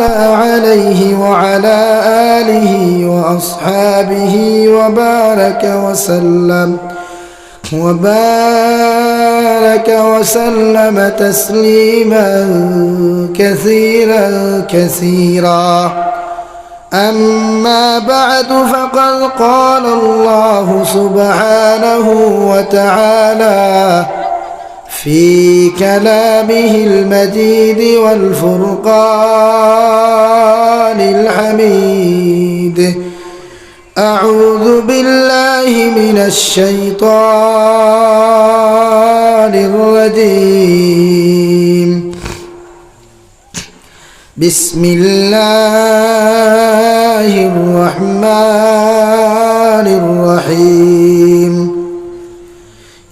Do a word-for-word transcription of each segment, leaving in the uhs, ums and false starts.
عليه وعلى آله وأصحابه وبارك وسلم، وبارك وسلم تسليما كثيرا كثيرا. أما بعد، فقد قال الله سبحانه وتعالى في كلامه المجيد والفرقان الحميد: أعوذ بالله من الشيطان الرجيم. بسم الله الرحمن الرحيم.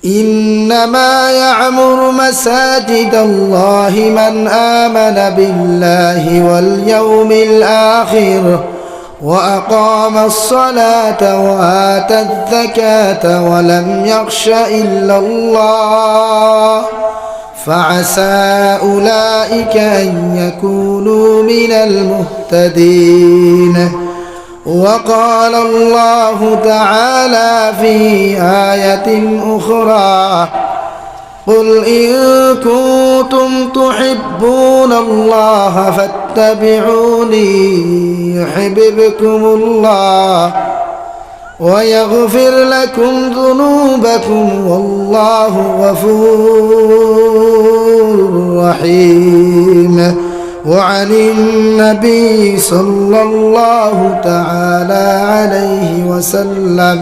إنما يعمر مساجد الله من آمن بالله واليوم الآخر وأقام الصلاة وآتى الزكاة ولم يخش إلا الله فعسى أولئك أن يكونوا من المهتدين. وقال الله تعالى في آية أخرى: قل إن كنتم تحبون الله فاتبعوني يحببكم الله ويغفر لكم ذنوبكم والله غفور رحيم. وعن النبي صلى الله تعالى عليه وسلم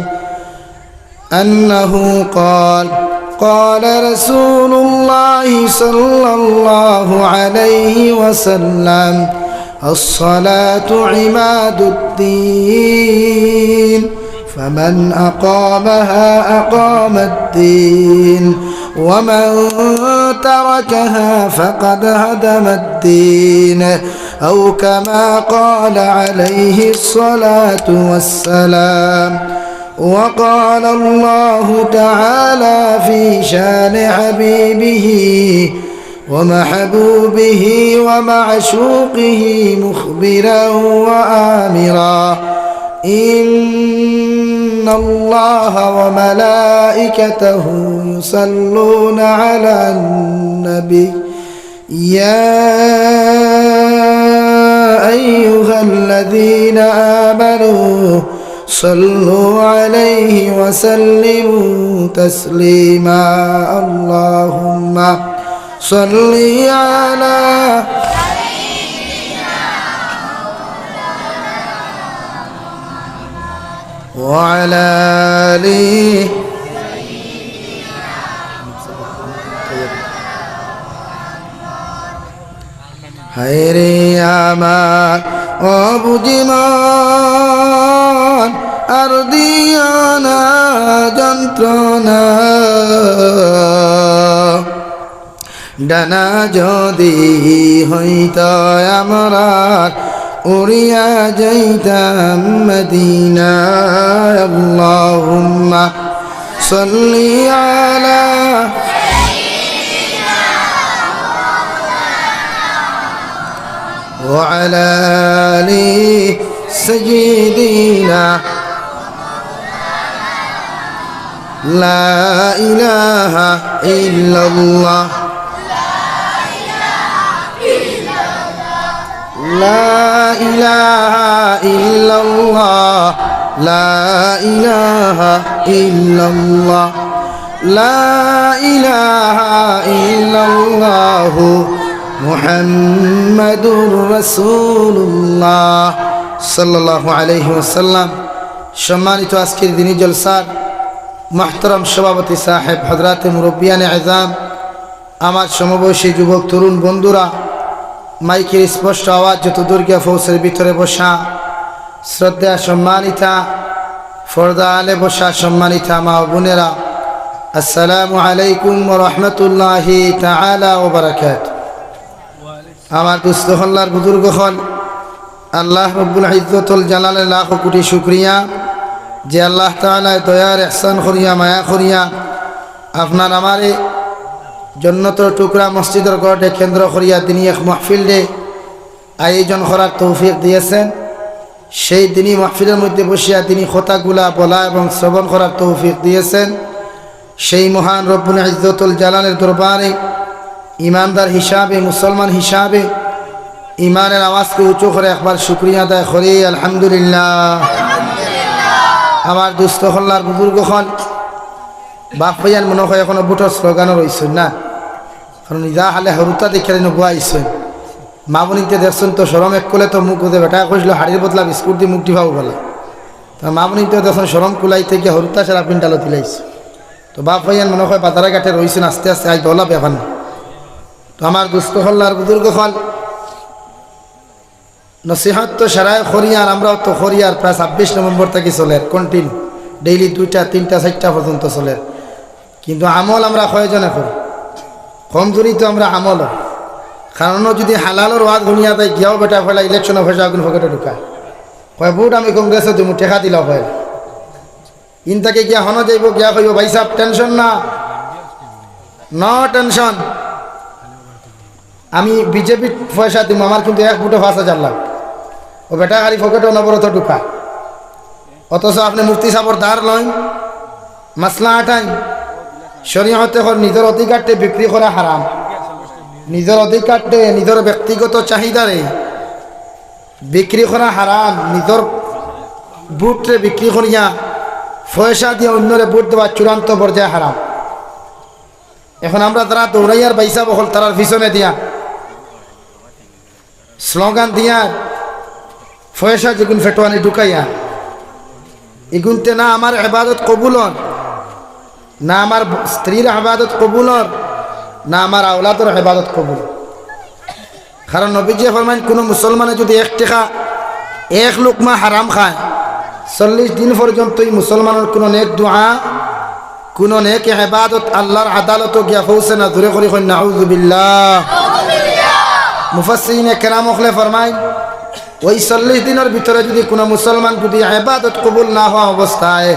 أنه قال: قال رسول الله صلى الله عليه وسلم: الصلاة عماد الدين، فمن أقامها أقام الدين، ومن تركها فقد هدم الدين، أو كما قال عليه الصلاة والسلام. وقال الله تعالى في شان حبيبه ومحبوبه ومعشوقه مخبرا وآمرا: إن الله وملائكته يصلون على النبي، يا أيها الذين آمنوا صلوا عليه وسلموا تسليما. اللهم صل على وعلى آل হায়রে আমার অবুঝ মন, আর দিও না যন্ত্রণা। ডানা যদি হইত আমার, উড়িয়া যাইতাম মদিনায়। আল্লাহুম্মা সাল্লি আলা ওয়া আলা আলি সাইয়্যিদিনা। لا إله إلا الله. لا إله إلا الله. لا إله إلا الله. لا إله إلا الله. محمد رسول الله صلى الله عليه وسلم. সম্মানিত আজকের দিনী জলসার মুহতারাম সভাপতি সাহেব, হযরাতে মুরব্বিয়ানে এজাম, আমার সমবয়সী যুবক তরুণ বন্ধুরা, মাইকের স্পষ্ট আওয়াজ যত দূর গিয়া পৌঁছের ভিতরে বসা শ্রদ্ধা সম্মানিতা, পর্দা আলে বসা সম্মানিতা মা ও বোনেরা, আসসালামু আলাইকুম ওয়া রাহমাতুল্লাহি তাআলা ওয়া বারাকাতুহু। আমার দুস্ত হল্লার বুজুর্গ হল, আল্লাহ রব্বুল ইজ্জতুল জালালে লাখ কোটি শুকরিয়া যে আল্লাহ তাআলায় দয়ার ইহসান করিয়া, মায়া করিয়া আপনার আমারে জন্নতর টুকরা মসজিদর ঘররে কেন্দ্র করিয়া দিনী এক মাহফিলরে আয়োজন করার তৌফিক দিয়েছেন, সেই দিনই মাহফিলের মধ্যে বসিয়া দিনই কথাগুলা বলা এবং শ্রবণ করার তৌফিক দিয়েছেন, সেই মহান রব্বুল ইজ্জতুল জালালের দরবারে ইমানদার হিসাবে, মুসলমান হিসাবে ইমানের আওয়াজকে উঁচু করে একবার শুকরিয়া আদায় করি, আলহামদুলিল্লাহ। আমার দুস্থ হল্লার বুজুর্গ হল, বাপ ভাইয়ান মনে হয় এখনো ভোটর স্লোগানও রইছইন না, কারণ ইজা হালে হরুতা দেখে নবুয়া আইছইন। মা বনিতে দেখছইন তো শরম এক কোলে তো মুখ উদে বেটায় কইছিল হাড়ির বদলা বিস্কুট দি মুখ টিপাও বলা। তার মা বনিতে দেখছইন শরম কুলাইতে গিয়া হরুতা সারা পিন্ডালো দিলাইছে। তো বাপ ভাইয়ান মনে হয় বাজারে ঘাটে রইছইন আস্তে আস্তে আইজ দলা ব্যাপার না। তো আমার দুস্থ হল্লার বুজুর্গ হল, নসিহত তো সারায় করিয়ার, আমরাও তো করিয়ার, প্রায় ছাব্বিশ নভেম্বর থাকি চলের, কন্টিনিউ, ডেইলি দুইটা, তিনটা, চাইরটা পর্যন্ত চলের। কিন্তু আমল আমরা কয়জনে করি? কমজুরি তো আমরা আমল। কারণ যদি হালালর ওয়াজ দুনিয়া তাই গিয়াও বেটা ফেলা ইলেকশনে পয়সা আগুন পকেটে ঢুকায়, কয় ভোট আমি কংগ্রেসে দিমু, টেকা দিলাও হয়। ইন তাকে গিয়া হনো যাইব, গিয়া কইব, "ভাই সাহেব, টেনশন না, নো টেনশন, আমি বিজেপির পয়সা দিমু, আমার কিন্তু এক ভোটে পাঁচ হাজার লাখ।" ও বেটা খালি পকেটে অনবরত ঢুকা। অথচ আপনি মুফতি সাবর ধার লইন, মাসলা আটাইন, শরীয়তে কর নিজের অধিকারটে বিক্রি করা হারাম। নিজের অধিকারটে, নিজের ব্যক্তিগত চাহিদারে বিক্রি করা হারাম। নিজের ভোটরে বিক্রি করিয়া পয়সা দিয়া অন্যরে ভোট দেওয়া চূড়ান্ত পর্যায়ে হারাম। এখন আমরা যারা দৌড়াইয়ার বাইসা বহল তারার পিছনে দিয়া স্লোগান দিয়া পয়সা যেগুন ফেটোয়ানি ঢুকাইয়া, এগুনতে না আমার ইবাদত কবুল অর, না আমার স্ত্রীর ইবাদত কবুল অর, না আমার আওলাদর ইবাদত কবুল অর। কারণ নবীজি ফরমাইন, কোনো মুসলমানে যদি এক টেকা, এক লুকমা হারাম খায়, চল্লিশ দিন পর্যন্ত এই মুসলমানের কোনো নেক দোয়া, কোনো নেক ইবাদত আল্লাহর আদালতো গিয়া পৌঁছে না। জোরে করি কইন, নাউজুবিল্লাহ। মুফাসসিরিনে কেরাম অকলে ফরমাইন, ওই চল্লিশ দিনের ভিতরে যদি কোনো মুসলমান যদি ইবাদত কবুল না হওয়া অবস্থায়,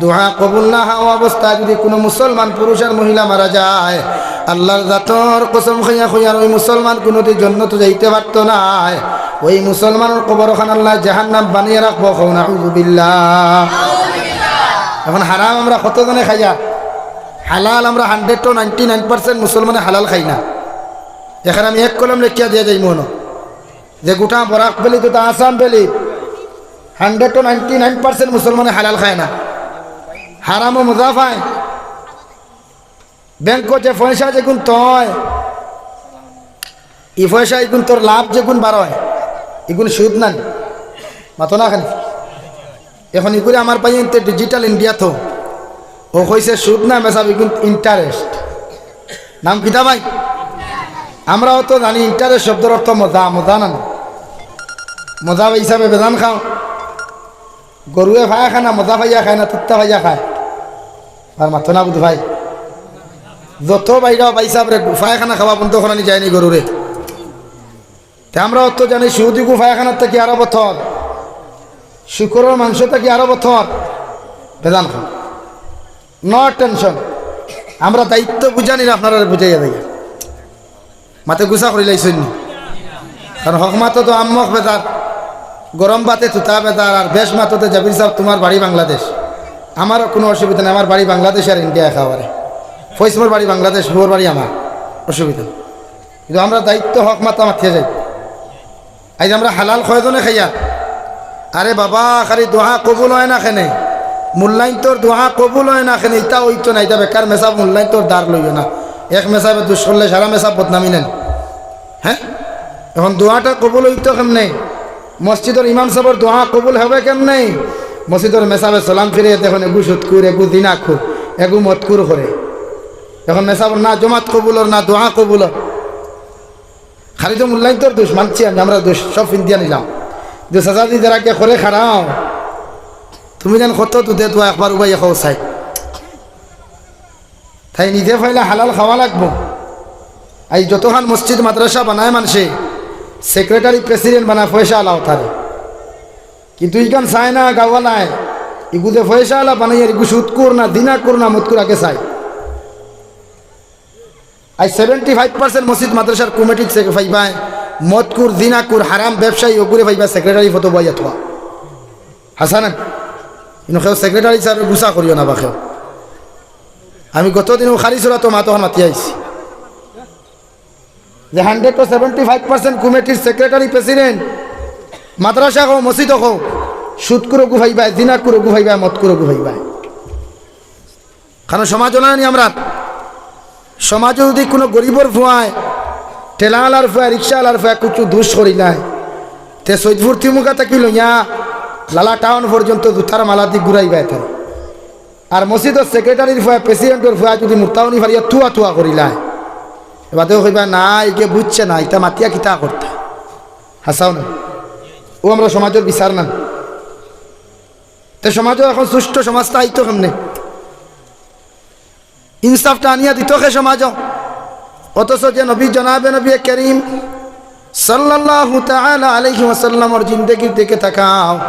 দোয়া কবুল না হওয়া অবস্থায় যদি কোনো মুসলমান পুরুষ আর মহিলা মারা যায়, আল্লাহর জাতর কসম খাইয়া কইয়ার ওই মুসলমান কোনোদিন জন্নত যাইতে পারতো নায়। ওই মুসলমানের কবরখান আল্লাহ জাহান্নাম বানিয়ে রাখবো। কও নাউজুবিল্লাহ। এখন হারাম আমরা কতজনে খাইয়া, হালাল আমরা hundred to ninety nine percent মুসলমানে হালাল খাই না। এখানে আমি এক কলম লেখিয়া দিয়া যাই মনো যে গোটা বরাক ভ্যালি তথা Assam valley hundred to ninety nine percent মুসলমানে হালাল খায় না, হারামও মজা পায়। ব্যাংকো যে পয়সা যেগুন তয়, ই পয়সা ইগুন তোর লাভ যেগুন বারয়, ইগুন সুদ নানি? মাতো না খানি। এখন ইগুরে আমার ভাই এনতে ডিজিটাল ইন্ডিয়া তো, ও কইছে সুদ না মেসাব, ইগুন ইন্টারেস্ট। নাম কিতা ভাই? আমরাও তো জানি ইন্টারেস্ট শব্দর অর্থ মজা, মজা নানি? মজা হিসাবে বেজান খাও। গরুয়ে পায়খানা মজা পাইয়া খায় না, তিত্তা পাইয়া খায়? আর মাতো না বুধ ভাই, যত বাইরাও ভাই সাহেব রে, পায়খানা খাওয়া বন্ধ করানি যায়নি গরুরে। তে আমরা অত জানি সুদিগু পায়খানার থাকি আরো বথর, শুকরের মাংস থাকি আরো বথর। বেজান খাও, নো টেনশন। আমরা দায়িত্ব বুঝানির আপনারা বুঝাইয়া দেয়। মাতে গুছা করি লাইছইন নি? কারণ হক মাতো তো আম্মক বেজার, গরম ভাতে তুতা বেজার, আর বেশ মাতো তো জাবির সাহেব তোমার বাড়ি বাংলাদেশ। আমারও কোনো অসুবিধা নেই, আমার বাড়ি বাংলাদেশ আর ইন্ডিয়া একেবারে। ফৈসমর বাড়ি বাংলাদেশ, মোর বাড়ি আমার, অসুবিধা নেই। কিন্তু আমরা দায়িত্ব হক মাতা মাতিয়ে যাই। আইজ আমরা হালাল কয়জনে খাইয়া? আরে বাবা, খালি দোয়া কবুল হয় না কেনে? মূল্যায়ন তোর দোয়া কবুল হয় না কেনে? ইতা হইতো না, ইতা বেকার মেসাব। মূল্যায়ন তোর ধার লইও না। এক মেসাবে দুষ করলে সারা মেসাব বদনামি নেন। হ্যাঁ, এখন দোয়াটা কবুল হইতো কেমনে? মসজিদর ইমাম সাহেবর দোয়া কবুল হবে কেমনে? মসজিদর মেসাবে সালাম ফিরে দেখুন, এগু সুদকুর, এগু জিনাকুর, এগু মদকুর করে। এখন মেসাবর না জমাত কবুল অর, না দোয়া কবুল অর। খালি তো মূল্যায়ন তোর দোষ, মানছি আমি, আমরা দোষ সব ফিন্দিয়া নিলাম। যে সাজা দি যারা কে করে খাড়াও, তুমি যেন কত দুধে দোয়া একবার উবাই খাও চাই। তাই নিজে পাইলে হালাল খাওয়া লাগবো। এই যতখান মসজিদ মাদ্রাসা বানায় মানষে, সেক্রেটারি প্রেসিডেন্ট বানায় পয়সা আলাও তারে। কিন্তু ইখান চায় না গাওয়ালায়, ইগু যে পয়সা আলা বানাই আর ইগু সুদকুর না, জিনাকুর না, মদকুর আগে চায়। আই সেভেন্টি ফাইভ পার্সেন্ট মসজিদ মাদ্রাসার কমিটিত সে পাইবায়, মদখুর, জিনাখুর, হারাম ব্যবসায়ী, অগুরে পাইবা সেক্রেটারি পদো বইয়া থোয়া। হাছা না? ইনো কেউ সেক্রেটারি স্যার গুসা করিও না বা কেউ। আমি গত দিনও খালি সুরাত মাতোখান মাতিয়া আইছি যে hundred to seventy five percent কমিটির সেক্রেটারি, প্রেসিডেন্ট, মাদ্রাসা কও, মসজিদ কও, সুদখুর অগু পাইবায়, জিনাখুর অগু পাইবায়, মদখুর অগু পাইবায়। কারণ সমাজও নানি আমরার। সমাজও যুদি কুনু গরিবর ফুয়ায়, ঠেলাআলার ফুয়ায়, রিক্সাআলার ফুয়ায় কুচু দুষ করিলায়, তে সৈদপুর তিমুকা থাকি লইয়া লালা টাউন পর্যন্ত জুতার মালা দি ঘুরাইবায় তারে। আর মসজিদর সেক্রেটারির ফুয়ায়, প্রেসিডেন্টর ফুয়ায় যুদি মুরতাউনি ফারিয়া তুয়া তুয়া করিলায়, এবাদেও কইবা, "না, ইগে বুঝছে না, ইতা মাতিয়া কিতা করতা?" হাছাও না? অউ আমরার সমাজর বিচার না? তে সমাজও এখন সুষ্ঠু সমাজটা আইতো কেমনে? ইনসাফটা আনিয়া দিতো কে সমাজও? অথচ যে নবী, জনাবে নবী করিম সাল্লাল্লাহু তাআলা আলাইহি ওয়াসাল্লামর জিন্দেগির দিকে তাকাও।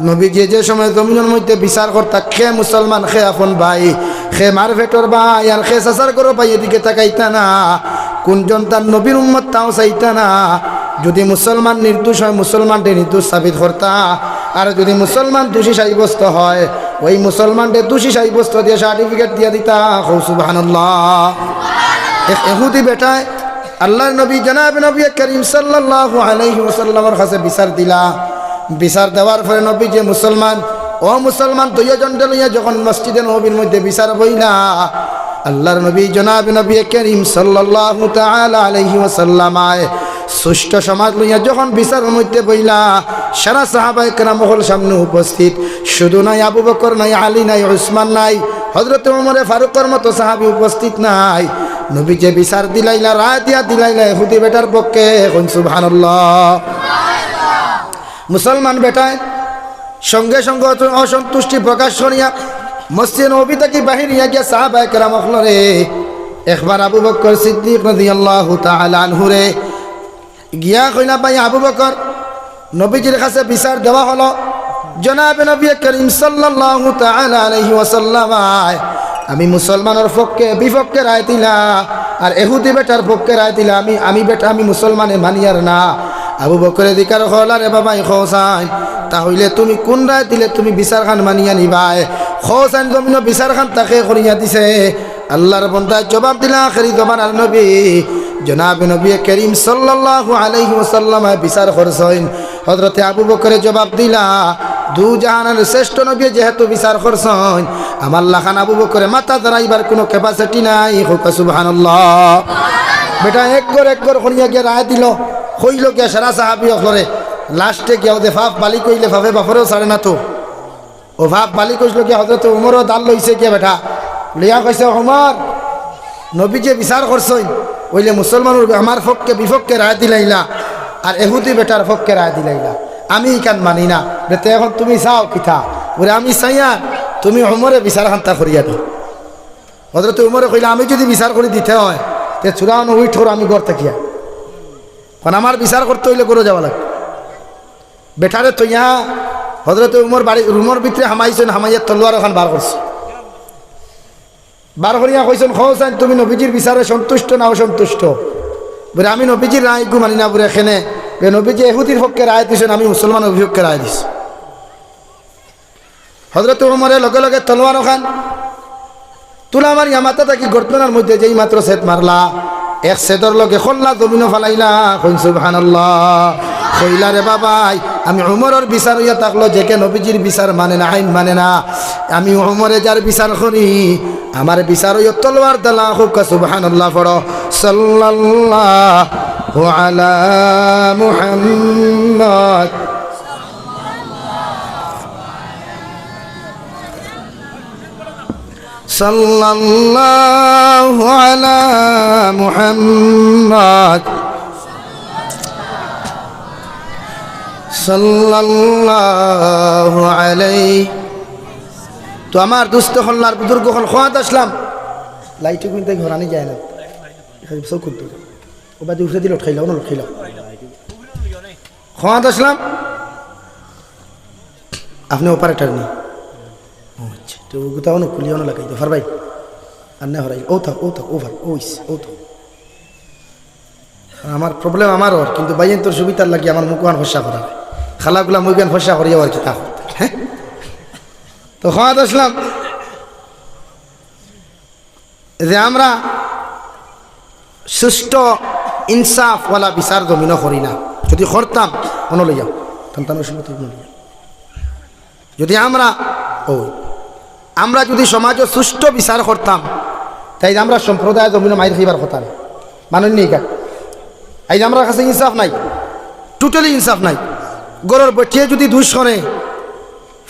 নবীজি যে সময় জমিনর মধ্যে বিচার করতা, কে মুসলমান, কে আপন ভাই, কে মার পেটর ভাই, আর কে চাচার ঘরর ভাই, এদিকে তাকাইতা না। কুনজন তার নবীর উম্মত, তাও চাইতা না। যুদি মুসলমান নির্দোষ হয়, মুসলমানরে নির্দোষ সাবিত করতা, আর যুদি মুসলমান দোষী সাব্যস্ত হয়, ওই মুসলমানরে দোষী সাব্যস্ত দিয়া সার্টিফিকেট দিয়া দিতা। কও সুবহানাল্লাহ। এক এহুদি বেটায় আল্লাহর নবী, জনাব নবী করিম সাল্লাল্লাহু আলাইহি ওয়াসাল্লামর কাছে বিচার দিলা। বিচার দেওয়ার পরে নবী যে মুসলমান, অউ মুসলমান দুইও জনরে লইয়া যখন মসজিদে নববীর মধ্যে বিচার বইলা, আল্লাহর নবী, জনাব নবী করিম সাল্লাল্লাহু তাআলা আলাইহি ওয়াসাল্লাম আয় সুষ্ঠু সমাজ লইয়া যখন বিচারর মধ্যে বইলা, সারা সাহাবায়ে কেরাম অকল সামনে উপস্থিত। শুধু নাই আবু বকর, নাই আলী, নাই উসমান, নাই হযরত উমরে ফারুকর মতো সাহাবী উপস্থিত নাই। নবী যে বিচার দিলাইলা, রায় দিয়া দিলাইলা এহুদি বেটার পক্ষে। কইন সুবহানাল্লাহ। মুসলমান বেটায় সঙ্গে সঙ্গে অত-, অসন্তুষ্টি প্রকাশ করিয়া মসজিদে নববী থাকি বাহির অইয়া গিয়া সাহাবায়ে কেরাম অকলরে, একবার আবু বকর সিদ্দিক রাদিয়াল্লাহু তাআলা আনহুরে গিয়া কইলা, "ভাই আবু বকর, নবীজির কাছে বিচার দেওয়া হলো, জনাবে নবী করিম সাল্লাল্লাহু তাআলা আলাইহি ওয়াসাল্লাম আয়, আমি মুসলমানর পক্ষে বিপক্ষে রায় দিলা, আর এহুদি বেটার পক্ষে রায় দিলা, আমি, আমি বেটা, আমি মুসলমানে মানিয়ার না।" আবু বকরে জিকার করলা, "রে বাবা, কও চাইন, তা অইলে তুমি কুন রায় দিলে তুমি বিচারখান মানিয়া নিবায়? কও চাইন, জমিনো বিচারখান তা কে করিয়া দিছে?" আল্লাহর বন্দায় জবাব দিলা, আখেরি জমানার নবী, জনাব নবী করিম সাল্লাল্লাহু আলাইহি ওয়াসাল্লাম বিচার করছইন। হযরতে আবু বকরে জবাব দিলা, দু জাহানের শ্রেষ্ঠ নবী যেহেতু বিচার করছইন, আমার লাখান আবু বকরে মাথা দাঁড়াইবার কুনু capacity নাই। কউক্কা সুবহানাল্লাহ। বেটা এক ঘর এক ঘর করিয়া গিয়া রায় দিলো, কইলো গিয়া সারা সাহাবী অকলরে, লাস্টে গিয়া অউ যে পাপ বালিক অইলে পাপে বাপরেও ছাড়ে না তো। অউ পাপ বালিক অইছিল গিয়া হযরতে উমরও দাল লইছে গিয়া বেটা, লইয়া কইছে, "উমর, নবীজিয়ে বিচার করছইন, অইলে মুসলমানর আমার পক্ষে বিপক্ষে রায় দিলাইলা, আর এহুদি বেটার পক্ষে রায় দিলাইলা, আমি ইখান মানি না। বেটা, এখন তুমি চাও কিতা?" বুলে, "আমি চাইয়ার তুমি উমরে বিচারখান তা করিয়া দেও।" হযরতে উমরে কইলা, "আমি যুদি বিচার করি দিতে হয়, তে চুরা অনো উইঠ করো, আমি ঘর থাকিয়া, কারণ আমার বিচার করতে অইলে ঘরো যাওয়া লাগবো।" বেটারে থইয়া হযরতে উমর বাড়ি রুমর ভিতরে হামাইছইন, হামাইয়া তলোয়ার অখান বার করছইন। বার করিয়া কইছইন, "কও চাইন, তুমি নবীজির বিচারে সন্তুষ্ট না অসন্তুষ্ট?" বুলে, "আমি নবীজির রায় ইগু মানি না।" বুলে, "কেনে?" বুলে, "নবীজি এহুদির পক্ষে রায় দিছইন, আমি মুসলমানর বিপক্ষে রায় দিছি।" হযরতে উমরে লগে লগে তলোয়ার অখান তুলা মারিয়া মাথা থাকি গর্দনর মধ্যে যেই মাত্র ছেদ মারলা, এক ছেদর লগে খল্লা জমিনো ফালাইলা। কইন সুবহানাল্লাহ। কইলা, "রে বাবাই, আমি উমরর বিচার অইয়া থাকলো, যেকে নবীজির বিচার মানে না, আইন মানে না। আমি উমরে যার বিচার করি, আমার বিচার অইয়া তলোয়ার দালা।" কউক্কা সুবহানাল্লাহ পড়ো। সাল্লাল্লাহু আলা মুহাম্মদ। সাল্লাল্লাহু আলা মুহাম্মদ। সাল্লাল্লাহু আলাইহি। তো আমার দোস্ত অকল আর বুজুর্গ অকল, কওয়াত আসলাম। লাইটে কিন্তু হরানি যায় না। এখানে সব করতে হবে। ও বাদে উঠে দিল, লটকাইলাও না, লটকাইলাও। কওয়াত আসলাম। আপনে অপারেটর নি? ও আচ্ছা, তো অগুতা অনো খুলিয়া অনো লাগাই দিও, পারবায়? আর না হরাই, অউ থাক, অউ থাক, over, অউ ইস, অউ থাক। আমার প্রবলেম আমার অর, কিন্তু ভাইয়াইন্তর সুবিধার লাগি আমার মুখখান ফর্সা করা। খালাগুলা মুখখান ফর্সা করিয়া আর কিতা করতা, হ্যাঁ? তো কওয়াত আছলাম যে আমরা সুষ্ঠু ইনসাফওয়ালা বিচার জমিনো করি না। যদি করতাম, মনো লইয়া, টান টান অসুবিধা লইয়া। যদি আমরা, ও, আমরা যদি সমাজো সুষ্ঠু বিচার করতাম, তে আইজ আমরা সম্প্রদায় জমিনো মাইর খাইবার কথা নায়। মানইন নি ইখান? আইজ আমরার কাছে ইনসাফ নাই, totally ইনসাফ নাই। ঘরর বেটিয়ে যদি দুষ করে,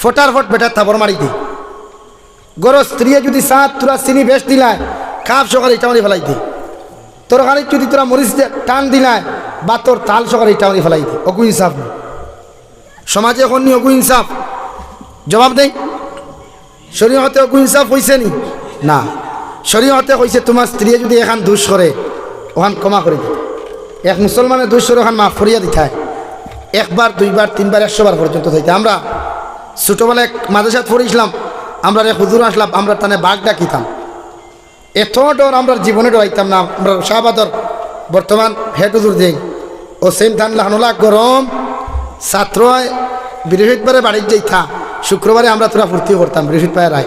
ফটার ফট বেটার থাবড় মারি দেয়। ঘরর স্ত্রীয়ে যদি চার টুকরা চিনি বেশ দিলায়, কাপ সহকারে ইটা মারি ফালাই দেয়। তরকারিত যদি থুড়া মরিচ দে-, টান দিলায়, ভাতর থাল সহকারে ইটা মারি ফালাই দেয়। অগু ইনসাফ নি? সমাজে অখন নি অগু ইনসাফ? জবাব দেইন। শরীয়তে অগু ইনসাফ অইছে নি? না। শরীয়তে কইছে, তুমার স্ত্রীয়ে যদি একখান দুষ করে, অখান ক্ষমা করি দিতা। এক মুসলমানে দুষ করে, অখান মাফ করিয়া দিতায়। একবার, দুইবার, তিনবার, একশো বার পর্যন্ত চাইতা। আমরা ছোটবেলায় এক মাদ্রাসাত পড়ছিলাম, আমরার এক হুজুর আছলা, আমরা তানে বাঘ ডাকিতাম। এত ডর, আমরা জীবনে ডরাইতাম না। আমরার শাহবাদর বর্তমান হেড হুজুর যেইন, অউ same তান লাখান অলা গরম। ছাত্রয় বৃহস্পতিবারে বাড়িত যাইতা, শুক্রবারে আমরা থুড়া ফুর্তি করতাম, বৃহস্পতিবারে আই।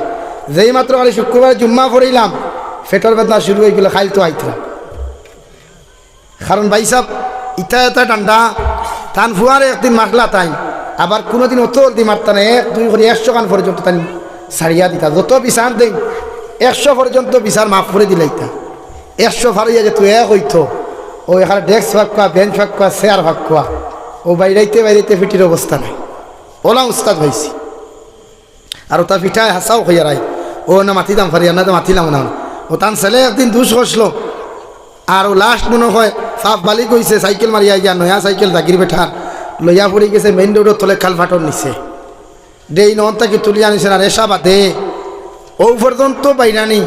যেই মাত্র খালি শুক্রবারে জুম্মা পড়িলাম, পেটর বেদনা শুরু অইগেলো, কাইল তো আইতরা। কারণ ভাইসাব, ইতা এতা ঠান্ডা, তান ফুয়ারে একদিন মারলা তাইন, আবার কুনুদিন অত জলদি মারতা না, এক দুই করি একশো খান পর্যন্ত তাইন ছাড়িয়া দিতা। যত বিচার দেইন, একশো পর্যন্ত বিচার মাফ করি দিলাইতা। একশো পার অইয়া যেতো এক অইতো, অউ এখানো ডেস্ক ফাক্কা, বেঞ্চ ফাক্কা, চেয়ার ফাক্কা, অউ বাইরাইতে বাইরাইতে পিঠির অবস্থা নাই, অলা উস্তাদ পাইছি। আর অতা পিঠায় হাছাউ কইয়ার আই, অউ না মাতিতাম পারি, আর না তো মাতিলাম না। অউ তান ছেলে একদিন দুষ করছিল, আর অউ লাস্ট মনো কয় ফাফ বালিক অইছে, সাইকেল মারিয়া গিয়া নয়া সাইকেল জাগির বেটার লইয়া পড়ি গেছে মেইন রোডর তলে খাল ফাটর নিচে। ড্রেইন অন থাকি তুলিয়া আনিছে, আর এশা বাদে অউ পর্যন্ত বাইরানি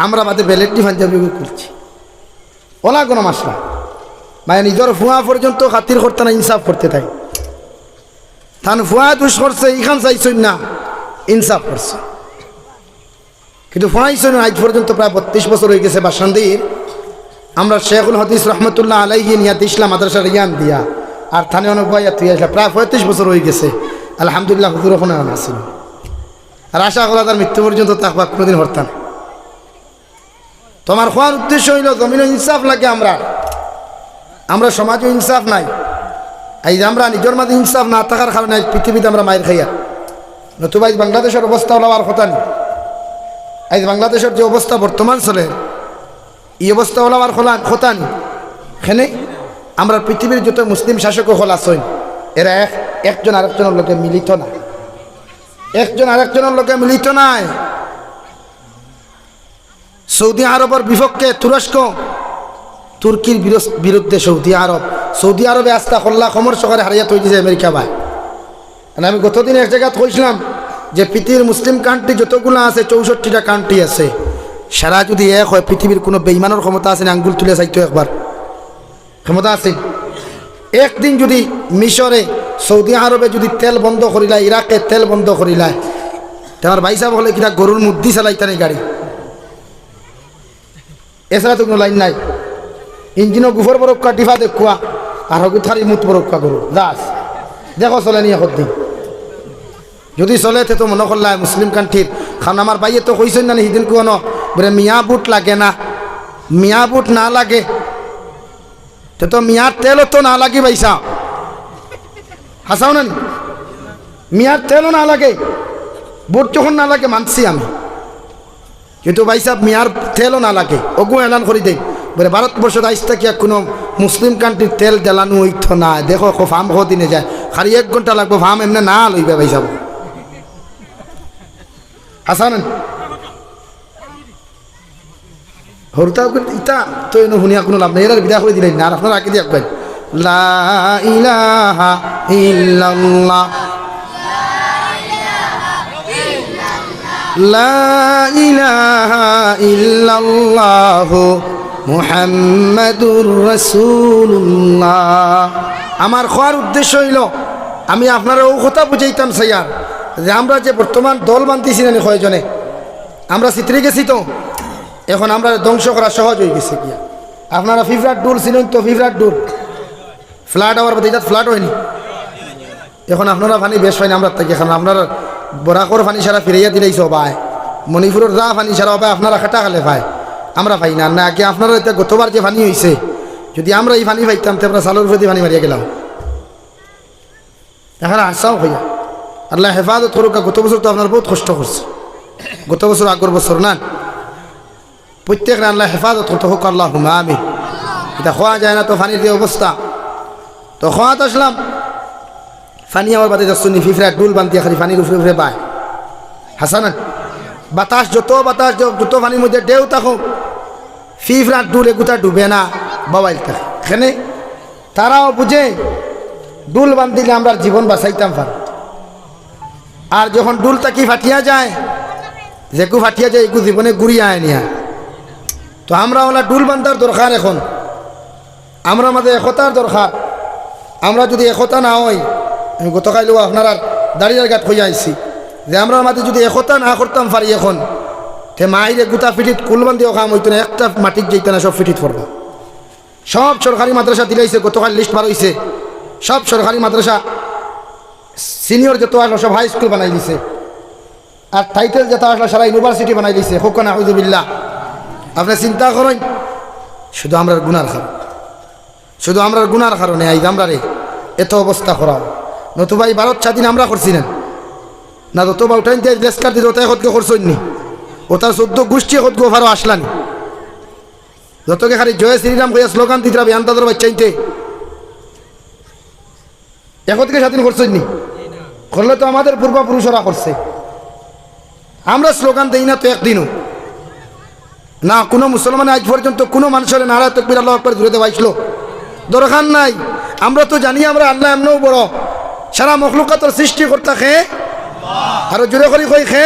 আমরা বাদে বেলেটনি পাঞ্জাবি খুলছি। অলা কুনু মাসলা। মানে নিজর ফুয়া পর্যন্ত খাতির করতা না, ইনসাফ করতে তাই। তান ফুয়া দুষ করছে, ইখান চাইছইন না, ইনসাফ করছে। কিন্তু ফুয়া চাইছইন না, আইজ পর্যন্ত প্রায় বত্রিশ বছর অইগেছে বাসান্দির। আমরা শেখুল হাদিস রহমতুল্লাহ আলাইহি নিয়া দিছলা মাদ্রাসা রিয়ান দিয়া, আর তানে অনেক ভাই আর তুই আসলা, প্রায় পঁয়ত্রিশ বছর অইগেছে। আলহামদুলিল্লাহ, হুজুর অখনো আছইন। আর আশা করা তার মৃত্যু পর্যন্ত থাকবা, কুনুদিন হরতা না। তো আমার কওয়ার উদ্দেশ্য অইলো, জমিনো ইনসাফ লাগে আমরা, আমরা সমাজো ইনসাফ নাই। আইজ আমরা নিজর মাঝে ইনসাফ না থাকার কারণে আইজ পৃথিবীত আমরা মাইর খাইয়ার। নতুবা আইজ বাংলাদেশর অবস্থা অলা অওয়ার কথা নি। আইজ বাংলাদেশর যে অবস্থা বর্তমান চলের, ই অবস্থা অলা অওয়ার খলা-, কথা নি। কেনে আমরা পৃথিবীর যত মুসলিম শাসক অকল আছইন, এরা এক-, একজন আরেকজনর লগে মিলিত না, একজন আরেকজনর লগে মিলিত নায়। সৌদি আরবর বিপক্ষে তুরস্ক, তুর্কির বিরস-, বিরুদ্ধে সৌদি আরব, সৌদি আরবে আস্তা কল্লা কমর সহকারে হারাইয়া থই দিছে আমেরিকা বায়। মানে আমি গতদিন এক জাগাত কইছলাম যে পৃথিবীর মুসলিম কান্ট্রি যতগুলা আছে, চৌষট্টিটা কান্ট্রি আছে, সারা যদি এক অয়, পৃথিবীর কুনু বেইমানর ক্ষমতা আছে নি আঙ্গুল তুলে চাইতো একবার? ক্ষমতা আছে? একদিন যদি মিশরে, সৌদি আরবে যদি তেল বন্ধ করিলায়, ইরাকে তেল বন্ধ করিলায়, তে আমার ভাইসাব অকলে কিতা গরুর মুদ্দি চালাইতা নি গাড়ি? এছাড়া তো কুনু লাইন নাই। ইঞ্জিনো গুফর বরক্কা, ডিফা দেখুয়া, আর হগুত খালি মুত বরক্কা গরু। যাস, দেখো চলে নি একদিন। যদি চলে, তে তো মনো করলায় মুসলিম কান্ট্রির। কারণ আমার ভাইয়ে তো কইছইন না নি হিদিন কুয়ানো, বলে মিয়া বুট লাগে না, মিয়া বুট না লাগে। তে তো মিয়ার তেলও তো না লাগে ভাইসাব। হাছাউ না নি? মিয়ার তেলও না লাগে। বুট যখন না লাগে, মানছি আমি। কিন্তু ভাইসাব, মিয়ার তেলও না লাগে। অগু এলান করি দেই, বলে ভারতবর্ষত আইজ থাকিয়া কুনু মুসলিম কান্ট্রির তেল দেলানো অইতো না। দেখো, কো ফাম কদিনে যায়, খালি এক ঘন্টা লাগবো, ফাম এমনে না লইবা ভাইসাব। হাছা না নি? হরতা অকল ইতা তো এনো হুনিয়া কুনু লাভ নাই, এরারে বিদায় করি দিলাইন না, আর আপনারা আগে দিয়া কইন, লা ইলাহা ইল্লাল্লাহ, লা ইলাহা ইল্লাল্লাহু মুহাম্মাদুর রাসূলুল্লাহ। আমার কওয়ার উদ্দেশ্য অইলো, আমি আপনারারে অউ কথা বুঝাইতাম চাইয়ার যে আমরা যে বর্তমান দল বান্ধিছি না নি কয়জনে, আমরা ছিতরি গেছি তো, এখন আমরারে ধ্বংস করা সহজ অইগেছে গিয়া। আপনারা ফিফরার ডুল চিনইন তো? ফিফরার ডুল ফ্লাড অওয়ার বাদে, ইতাত ফ্লাড অয়নি? এখন আপনারা পানি বেশ পাইন আমরার থাকি, কারণ আপনারা বরাকর পানি সারা ফিরাইয়া দিলাইছে অবায়। মণিপুরর যা পানি সারা অবায় আপনারা কাটা খালে পায়, আমরা পাই না। না কি আপনারা ইতা গতবার যে পানি অইছে, যুদি আমরা ই পানি পাইতাম, তে আমরা চালর উপরেদি পানি মারিয়া গেলাম। এখন হাছাউ কইয়া, আল্লায় হেফাজত করউক্কা। গত বছর তো আপনারা বউত কষ্ট করছে, গত বছর, আগর বছর না, প্রত্যেকরে আল্লায় হেফাজত করতা হউক, আল্লাহুম্মা আমিন। ইতা কওয়া যায় না তো, পানির যে অবস্থা। তো কওয়াত আছলাম, পানি অওয়ার বাদে দেখছইন নি, ফিফরায় ডুল বান্ধিয়া খালি পানির উপরে উপরে বায়। হাছা না? বাতাস, যত বাতাস, য-, যত পানির মধ্যে ঢেউ থাকউক, ফিফরার ডুল এগুতা ডুবে না, বাওয়াইল থাকে। কেনে? তারাও বুঝে, ডুল বান্ধিলে আমরার জীবন বাঁচাইতাম পারি। আর যখন ডুল থাকি ফাটিয়া যায়, যেগু ফাটিয়া যায়, এগু জীবনে ঘুরিয়া আয় না। তো আমরা অলা ডুল বান্ধার দরকার এখন, আমরার মাঝে একতার দরকার। আমরা যুদি একতা না অই, আমি গতকাইলও আপনারার দাড়িয়ার গাত কইয়া আইছি যে আমরার মাঝে যুদি একতা না করতাম পারি এখন, তে মাইরে গুতা ফিটিত কুল বান্ধিয়াও কাম অইতো না, একটা মাটিত যাইতা না, সব ফিটিত পড়বা। সব সরকারি মাদ্রাসা দিলাইছে, গতকাল লিস্ট বার অইছে। সব সরকারি মাদ্রাসা সিনিয়র যত আছলো সব হাই স্কুল বানাই দিছে। আর টাইটেল যেতা আছলো সারা ইউনিভার্সিটি বানাই দিছে। কউক্কা নাউজুবিল্লাহ। আপনে চিন্তা করইন, শুধু আমরার গুনার কারণে, শুধু আমরার গুনার কারণে আইজ আমরারে এত অবস্থা করা। নতুবা ই ভারত স্বাধীন আমরা করছি না? না, যত বাউটাইন্তে লেস্কার দিত, অতা একটগু করছইন নি? অতার চৌদ্দ গুষ্টি একটগু ফারো আছলা নি? যতকে খালি জয় শ্রীরাম কইয়া স্লোগান দিতরা বেআন্দাজর বাইচ্চাইন্তে, একটগু স্বাধীন করছইন নি? করলে তো আমাদের পূর্বপুরুষরা করছে। আমরা স্লোগান দেই না তো একদিনও। না, কুনু মুসলমানে আইজ পর্যন্ত কুনু মানষরে নারায়ে তকবীর আল্লাহু আকবার জুরে দেওয়াইছলো? দরকার নাই। আমরা তো জানি আমরা আল্লাহ এমনেউ বড়। সারা মখলুকাতর সৃষ্টিকর্তা কে? আরো জুরে করি কই কে?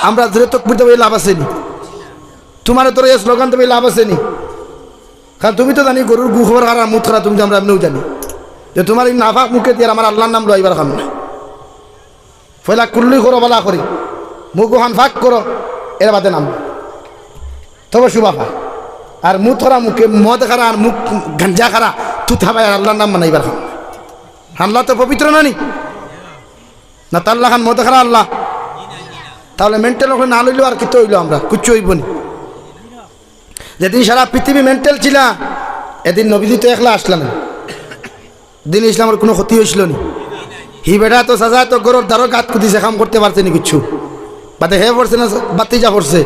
আমরা জুরে তকবীর দেওয়াই লাভ আছে নি? তুমারে ধরে ই স্লোগান দেওয়াই লাভ আছে নি? কারণ তুমি তো জানি গরুর গু খাবার খারা, মুত খারা, তুমি তো আমরা এমনেউ জানি যে তুমার ই নাপাক মুখেদি আর আমার আল্লাহর নাম লওয়াইবার কাম না। পয়লা কুল্লি করো বালা করি, মুখ অখান ফাক করো, এর বাদে নাম তবে শুভা পায়। আর মুত খারা মুখে, মদ খারা আর মুখ গাঞ্জা খারা, তুতা ভাই আর আল্লাহর নাম বানাইবার কাম না। আল্লাহ তো পবিত্র না নি? না, তার লাখান মদ খারা আল্লাহ? তাহলে মেন্টাল অকলে না লইলেও আর কিতা অইলো, আমরা কিচ্ছু অইবো নি। যেদিন সারা পৃথিবী মেন্টাল ছিলা, এদিন নবীজি তো একলা আছলা না। দ্বীন ইসলামর কুনু ক্ষতি অইছিল নি? হি বেটা তো সাজা তো গরুর দ্বারো গাত কুদিছে, কাম করতে পারছে নি কিচ্ছু। বাদে হে পড়ছে না, বাতিজা পড়ছে।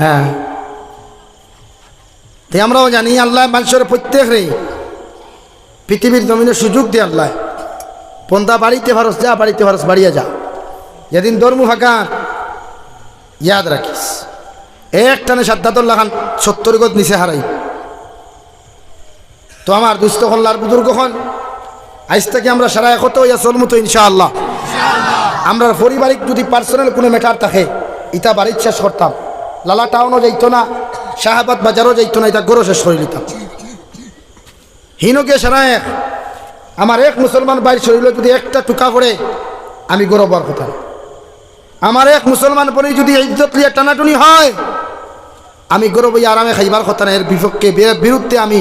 হ্যাঁ। তে আমরাও জানি আল্লায় মানষরে প্রত্যেকরে পৃথিবীর জমিনো সুযোগ দেয় আল্লায়। বন্দা বাড়িতে পারস যা, বাড়িতে পারস বাড়িয়া যা। যেদিন ধর্ম ফাঁকা, ইয়াদ রাখিস, এক টানে সাদ্দাতর লাখান সত্তর গজ নিচে হারাই। তো আমার দুস্ত অকল আর বুজুর্গ অকল, আইজ থাকি আমরা সারা একতা অইয়া চলমু তো ইনশাআল্লাহ। আমরার পারিবারিক যুদি পার্সোনাল কুনু ম্যাটার থাকে, ইতা বাড়িত শেষ করতাম। লালা টাউনও যাইতো না, শাহবাদ বাজারও যাইতো না, ইতা ঘরো শেষ করি দিতাম। হিনো গিয়া সারা এক, আমার এক মুসলমান ভাইর শরীলো যুদি একটা টুকা পড়ে, আমি ঘরো বওয়ার কথা না। আমার এক মুসলমান বইন যুদি ইজ্জত লইয়া টানাটুনি হয়, আমি ঘরো বইয়া আরামে খাইবার কথা না, এর বিপক্ষে, বে-, বিরুদ্ধে আমি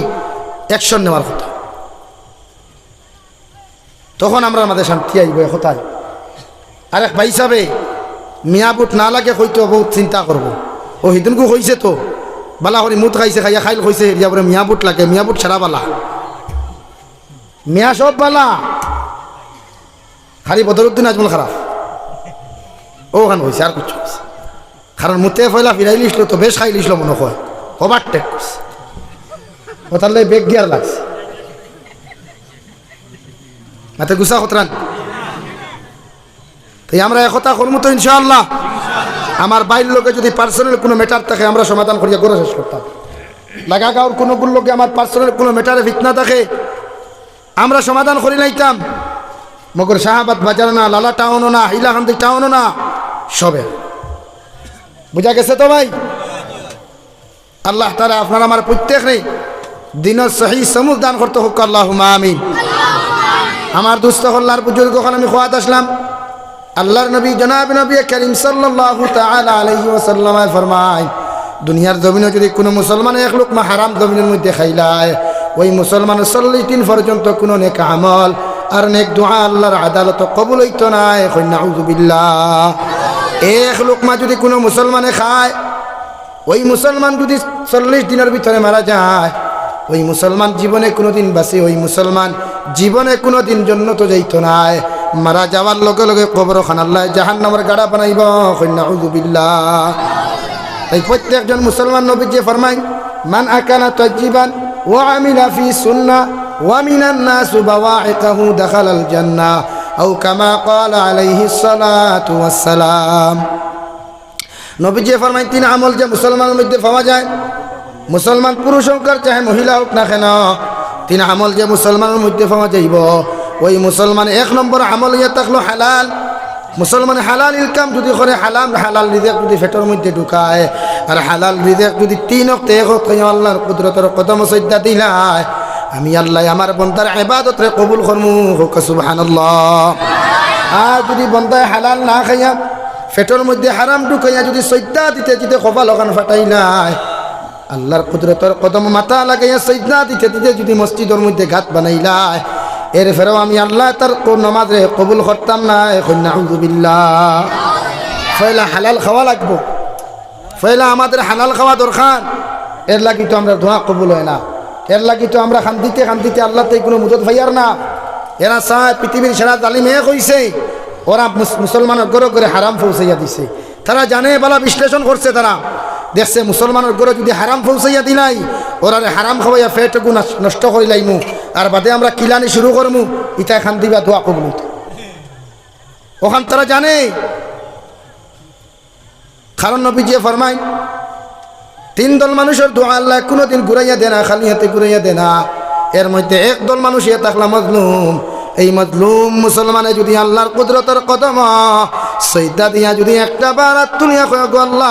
অ্যাকশন নেওয়ার কথা। তখন আমরার মাঝে শান্তি আইবো, একতা আইবো। আরেক ভাইসাবে মিয়া বুট না লাগে কইতো বউত চিন্তা করবো। অউ হিদিনকু কইছে তো, বালা করি মুত খাইছে, খাইয়া খাইল কইছে, হেরিয়া বুলে মিয়া বুট লাগে, মিয়া বুট সারা বালা। মিয়া সব বালা। খালি বদরুদ্দিন আজমল খারাপ। অখান কইছে, আর কিচ্ছু কইছে। কারণ মুতে পয়লা ফিরাইলিছিল তো, বেশ খাইলিছিল মনো কয়। ওভারটেক করছে। অতার লাগি ব্রেক গিয়ার লাগছে। মাতে গুছা খতরান। তাই আমরা একতা করমু তো ইনশাআল্লাহ। আমার ভাইর লগে যুদি পার্সোনাল কুনু ম্যাটার থাকে, আমরা সমাধান করিয়া ঘরো শেষ করতাম। লাগা গাঁওর কুনুগুর লগে আমার পার্সোনাল কুনু ম্যাটারে ফিতনা থাকে, আমরা সমাধান করি লাইতাম। মগর শাহবাদ বাজার না, লালা টাউনও না, হাইলাকান্দি টাউনও না, সবে। বুঝা গেছে তো ভাই? আল্লাহ তাআলা আপনার আমার প্রত্যেকরে দ্বীনর সহি সমুজ দান করতা হউক, আল্লাহুম্মা আমিন। আমার দুস্ত অকল আর বুজুর্গ অকল, আমি কওয়াত আছলাম, আল্লাহর নবী জনাব নবী করিম সাল্লাল্লাহু তাআলা আলাইহি ওয়াসাল্লামে ফরমাইন, দুনিয়ার জমিনো যুদি কুনু মুসলমানে এক লুকমা হারাম জমিনর মধ্যে খাইলায়, ওই মুসলমানর চল্লিশ দিন পর্যন্ত কুনু নেক আমল আর নেক দোয়া আল্লার আদালতো কবুল অইতো নায়। কইন নাউজুবিল্লাহ। এক লুকমা যুদি কুনু মুসলমানে খায়, ওই মুসলমান যুদি চল্লিশ দিনর ভিতরে মারা যায়, ওই মুসলমান জীবনে কুনুদিন বাঁচে, ওই মুসলমান জীবনে কুনুদিন জন্নতো যাইতো নায়। মারা যাওয়ার লগে লগে কবরখান আল্লায় জাহান্নামর গাড়া বানাইবো। কইন নাউজুবিল্লাহ। তাই প্রত্যেকজন মুসলমান, নবীজিয়ে ফরমাইন, "মান আকালা তাইয়িবান ওয়া আমিলা ফি সুন্নাহ ওয়া মিনান নাসু বাওয়াইকাহু দাখালাল জান্নাহ", আও কামা ক্বালা আলাইহিস সালাতু ওয়াস সালাম। নবীজিয়ে ফরমাইন, তিন আমল যে মুসলমানর মধ্যে পাওয়া যায়, মুসলমান পুরুষ হউক আর চাহে মহিলা হউক না কেন, তিন আমল যে মুসলমানর মধ্যে পাওয়া যাইবো, ওই মুসলমান এক নম্বর আমল অইয়া থাকলো হালাল। মুসলমানে হালাল ইনকাম যুদি করে, হালাল, হালাল রিজিক যুদি পেটর মধ্যে ঢুকায়, আর হালাল রিজিক যুদি তিন অক্তে এক অক্ত খাইয়া আল্লার কুদরতর কদমো সইজদা দিলায়, আমি আল্লায় আমার বন্দার ইবাদতরে কবুল করমু। কউক্কা সুবহানাল্লাহ। আর যুদি বন্দায় হালাল না খাইয়া, পেটর মধ্যে হারাম ঢুকাইয়া যুদি সইজদা দিতে দিতে কপালখান ফাটাইলায়, আল্লার কুদরতর কদমো মাথা লাগাইয়া সইজদা দিতে দিতে যুদি মসজিদর মধ্যে গাত বানাইলায়, এর ফেরেও আমি আল্লায় তার কো-, নমাজরে কবুল করতাম নায়। কইন নাউজুবিল্লাহ। পয়লা হালাল খাওয়া লাগবো, পয়লা আমাদের হালাল খাওয়া দরকার। এর লাগি তো আমরার দোয়া কবুল অয় না, এর লাগি তো আমরা কান্দিতে কান্দিতে আল্লার তাই কুনু মদত পাইয়ার না। এরা চায় পৃথিবীর সারা জালিম এক অইছে, ওরা মুস-, মুসলমানর ঘরে ঘরে হারাম পৌঁছাইয়া দিছে। তারা জানে, ভালা বিশ্লেষণ করছে তারা, দেখছে মুসলমানর ঘরে যুদি হারাম পৌঁছাইয়া দিলাই, ওরারে হারাম খাওয়াইয়া পেটগু নষ-, নষ্ট করিলাইমু, আর বাদে আমরা কিলানি শুরু করমু, ইতায় কান্দিবা দোয়া কবুল অইতো। অখান তারা জানে। কারণ নবীজিয়ে ফরমাইন, তিন দল মানুষর দোয়া আল্লায় কুনুদিন ঘুরাইয়া দেয় না, খালি হাতে ঘুরাইয়া দেয় না। এর মধ্যে এক দল মানুষ ইয়া থাকলা মজলুম। এই মজলুম মুসলমানে যুদি আল্লার কুদরতর কদমো সইজদা দিয়া যুদি একটা বার আত তুলিয়া কয়, "গো আল্লাহ,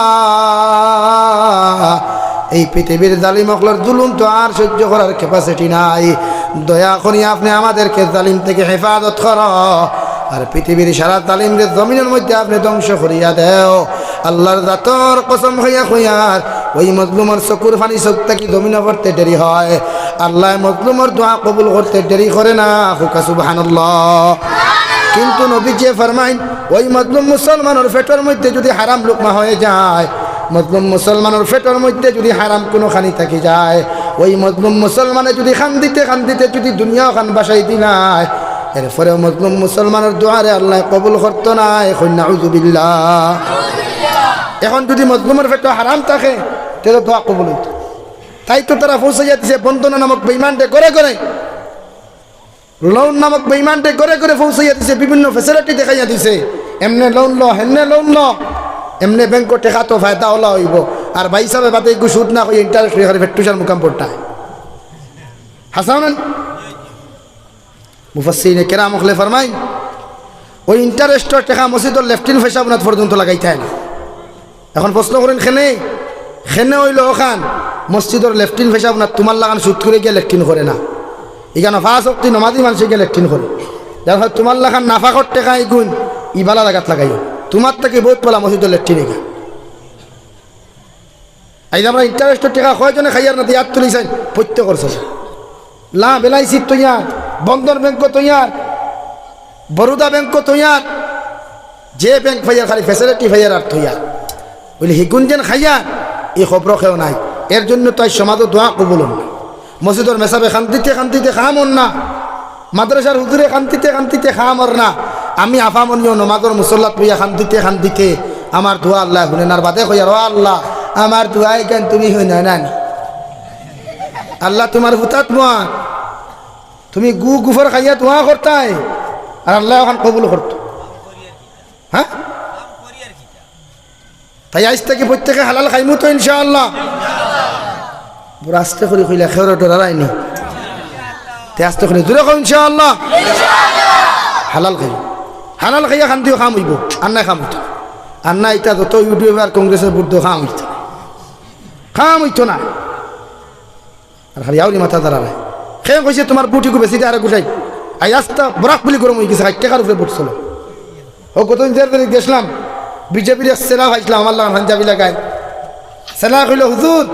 এই পৃথিবীর জালিম অকলর জুলুম তো আর সইজ্য করার capacity নাই, দয়া করি আপনে আমাদেরকে জালিম থাকি হেফাজত করো।" আর পৃথিবীর সারা জালিমরে জমিনর মধ্যে আপনে ধ্বংস করিয়া দেও। আল্লার জাতর কসম খাইয়া কইয়ার, ওই মজলুমর চকুর পানি চউখ থাকি জমিনো পড়তে দেরি অয়, আল্লায় মজলুমর দোয়া কবুল করতে দেরি করে না। কউক্কা সুবহানাল্লাহ। কিন্তু নবীজিয়ে ফরমাইন, ওই মজলুম মুসলমানর পেটর মধ্যে যুদি হারাম লুকমা অইযায়, মজলুম মুসলমানর পেটর মধ্যে যুদি হারাম কুনুখানি থাকি যায়, ওই মজলুম মুসলমানে যুদি কান্দিতে কান্দিতে যুদি দুনিয়াখান বাসাই দিলায়, এরপরেও মজলুম মুসলমানর দোয়ারে আল্লায় কবুল করতো নায়। কইন নাউজুবিল্লাহ। এখন যুদি মজলুমর পেটো হারাম থাকে, তে তো দোয়া কবুল অইতো। তাই তো তারা পৌঁছাইয়া দিছে বন্দনা নামক বেইমানরে ঘরে ঘরে, লোন নামক বেইমানরে ঘরে ঘরে পৌঁছাইয়া দিছে, বিভিন্ন facility দেখাইয়া দিছে, এমনে লোন ল, হেমনে লোন ল, এমনে ব্যাংকো টেকা তো ফায়দা অলা অইবো, আর ভাইসাবে বাদে এগু সুদ না খাইয়া interest অইয়া খালি ফেট্টুসার মুকাম পড়তায়। হাছা না নি? মুফাসসিরিনে কেরাম অকলে ফরমাইন, ওই interest-র টেকা মসজিদর লেট্রিন পেশাবখানাত পর্যন্ত লাগাইতায় না। এখন প্রশ্ন করইন, কেনে? কেনে অইলো অখান? মসজিদর লেট্রিন পেশাবখানাত তুমার লাখান সুদ করি গিয়া লেট্রিন করে না। ইখানো পাঁচ অক্তি নমাজি মানষে গিয়া লেট্রিন করে। যার ফলে তুমার লাখান নাফাকর টেকা ইগুইন ইবালা জাগাত লাগাইও। তুমার থাকি বউত ভালা মসজিদর লেট্রিন ইখান। আইজ আমরা interest-র টেকা কয়জনে খাইয়ার না দিয়া আত তুলিছইন, প্রত্যেকর চাচা। লাভ LIC-ত থইয়ার, বন্ধন ব্যাংকো থইয়ার, বরোদা ব্যাংকো থইয়ার, যে ব্যাংক পাইয়ার খালি facility পাইয়ার আর থইয়ার। বুলে হিগুন যেন খাইয়ার, ই খবরও কেউ নাই। এর জন্য তো আইজ সমাজো দোয়া কবুল অর না। মসজিদর মেসাবে কান্দিতে কান্দিতে কাম অর না, মাদ্রাসার হুজুরে কান্দিতে কান্দিতে কাম অর না। আমি আফামনিও নমাজর মুসল্লাত বইয়া কান্দিতে কান্দিতে আমার দোয়া আল্লায় হুনে না। আর বাদে কইয়ার, "ও আল্লাহ, আমার দোয়া ইখান তুমি হুনো না নি? আল্লাহ তুমার ফুতাত মা, তুমি গু গুফর খাইয়া দোয়া করতায়, আর আল্লায় অখান কবুল করতো।" হ্যাঁ? তাই আইজ থাকি প্রত্যেকে হালাল খাইমু তো ইনশাআল্লাহ। বুড়া আস্তে করি কইলা, কেউরে ডরাইরায়নি। তে আস্তে করি জোরে কও ইনশাআল্লাহ। হালাল খাইমু। হালাল খাইয়া কান্দিও কাম অইবো। আর না কাম অইতো। আর না ইতা যত ইউটিউবার কংগ্রেসর ভোট দেও কাম অইতো। কাম অইতো না। আর খালি আউরি মাথা দাঁড়ায়। কে কইছে তুমার ভোট ইগু বেশি দে আর গুটাই? আইজ আস্তা বরাক বুলি গরম অইগেছে, ষাইট টেকার উপরে ভোট চলে। ও গতদিন দেড় তারিখ গেছলাম, বিজেপির এক ছেলা পাইছলাম, আমার লাখান পাঞ্জাবি লাগাই। ছেলে কইল, "হুজুর,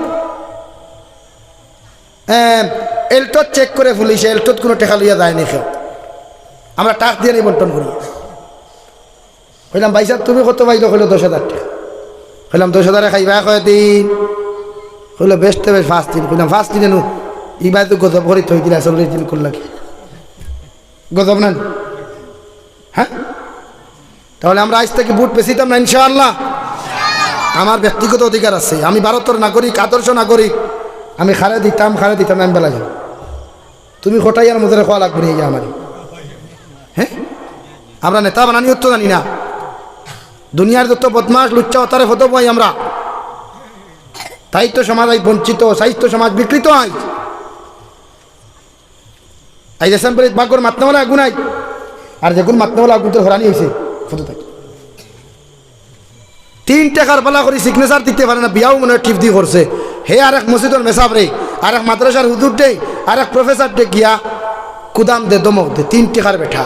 এম, এলটোত চেক করে পুলিশে, এলটোত কুনু টেকা লইয়া যায়নি কেউ, আমরা টাকা দিয়া নি বন্টন করি।" কইলাম, "ভাইসাব, তুমি কত পাইলো?" কইলো, "দশ হাজার টেকা।" কইলাম, "দশ হাজারে খাইবা কয়দিন?" কইলো, "বেশতে বেশ পাঁচ দিন।" কইলাম, "পাঁচ দিনে নু, ইবায় তো গজব করি থই দিলা, চল্লিশ দিন করলা কি? গজব না নি?" হ্যাঁ, তাহলে আমরা আইজ থাকি ভোট বেচিতাম না ইনশাআল্লাহ। আমার ব্যক্তিগত অধিকার আছে, আমি ভারতর নাগরিক, আদর্শ নাগরিক। আমি কারে দিতাম, কারে দিতাম না, আমি বেলা যাই। তুমি কটাইয়ার মধ্যে খোয়া লাগবে না, এই যে আমারে। হ্যাঁ, আমরা নেতা বানানি তো জানি না। দুনিয়ার যত বদমাশ, লুচ্চা, অতারে ফটো পাই আমরা। তাই তো সমাজ আইজ বঞ্চিত, তাই তো সমাজ বিকৃত আইজ। আইজ assembly-ত বাগর মাতনেওয়ালা আগুন নাই, আর যেগুন মাতনেওয়ালা আগুন তোর হরানি হইছে, ফটো থাকি। তিন টেকার বালা করি signature দিতে পারে না, বিয়াও মনে হয় টিপ দি করছে। হে আরেক মসজিদর মেসাব রে, আরেক মাদ্রাসার হুজুর দে, আরেক professor দে গিয়া কুদাম দে, ধমক দে, তিন টেকার বেটা।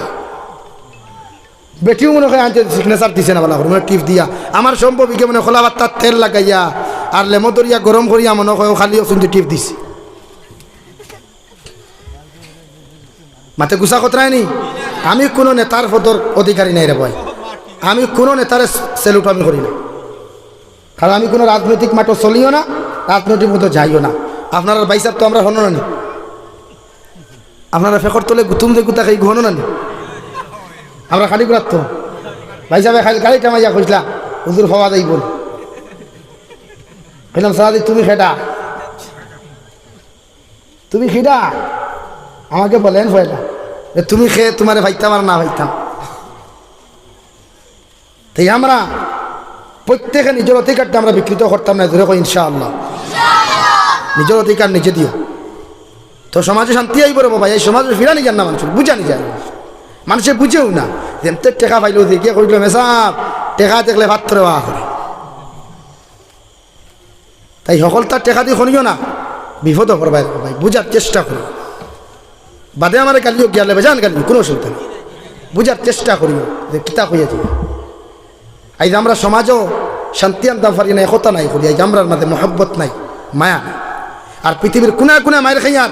বেটিও মনে হয় আনছে signature দিছে না বালা করি, মনে হয় টিপ দিয়া। আমার সম্ভব ইকে মনে হয় খোলা বাত্তার তেল লাগাইয়া আর লেমো দরিয়া গরম করিয়া মনে হয় খালি অসুন্দি টিপ দিছে। মাতে গুছা কতরায় নি? আমি কুনু নেতার পদর অধিকারী নাই রে ভাই, আমি কুনু নেতারে salute আমি করি না, কারণ আমি কুনু রাজনৈতিক মাঠো চলিও না, রাজনৈতিক মতো যাইও না। আপনারার ভাইসাব তো আমরা হনো না নি, আপনারা ফেকর তলে গুতুম দে গুতা খাই হনো না নি, আমরা খালি গুলাত তো। ভাইসাবে খালি গাড়ি টামাইয়া কইসলা, "হুজুর পাওয়া যাইব নি?" কইলাম, "সারাদি তুমি খেটা?" "তুমি কিডা? আমাকে বলেন পয়লা, যে তুমি খে, তোমারে পাইতাম আর না পাইতাম।" তাই আমরা প্রত্যেকে নিজের অধিকারটা আমরা বিকৃত করতাম না, জোরে কই ইনশাআল্লাহ। নিজের অধিকার নিজে দিও, তো সমাজে শান্তি আইব রে বাবা। এই সমাজে ফিরানি যান না, মানুষের বুঝানি যায় না, মানুষে বুঝেও না। যেমতে টেকা পাইলো, দেখিয়া কইলো, "মেসাব, টেকা দেখলে পাত্র বা করে।" তাই হকলতা টেকা দি করিও না, বিপদো পড়বায় রে ভাই, বুঝার চেষ্টা করিও। বাদে আমারে গালিও গিয়া লেবে যান গালিও, কুনু অসুবিধা নাই। বুঝার চেষ্টা করিও যে কিতা কইয়া যাই। আইজ আমরা সমাজও শান্তি আনতাম পারি না, একতা নাই করি, আইজ আমরার মাঝে মহব্বত নাই, মায়া নাই। আর পৃথিবীর কুনায় কুনায় মাইর খাইয়ার,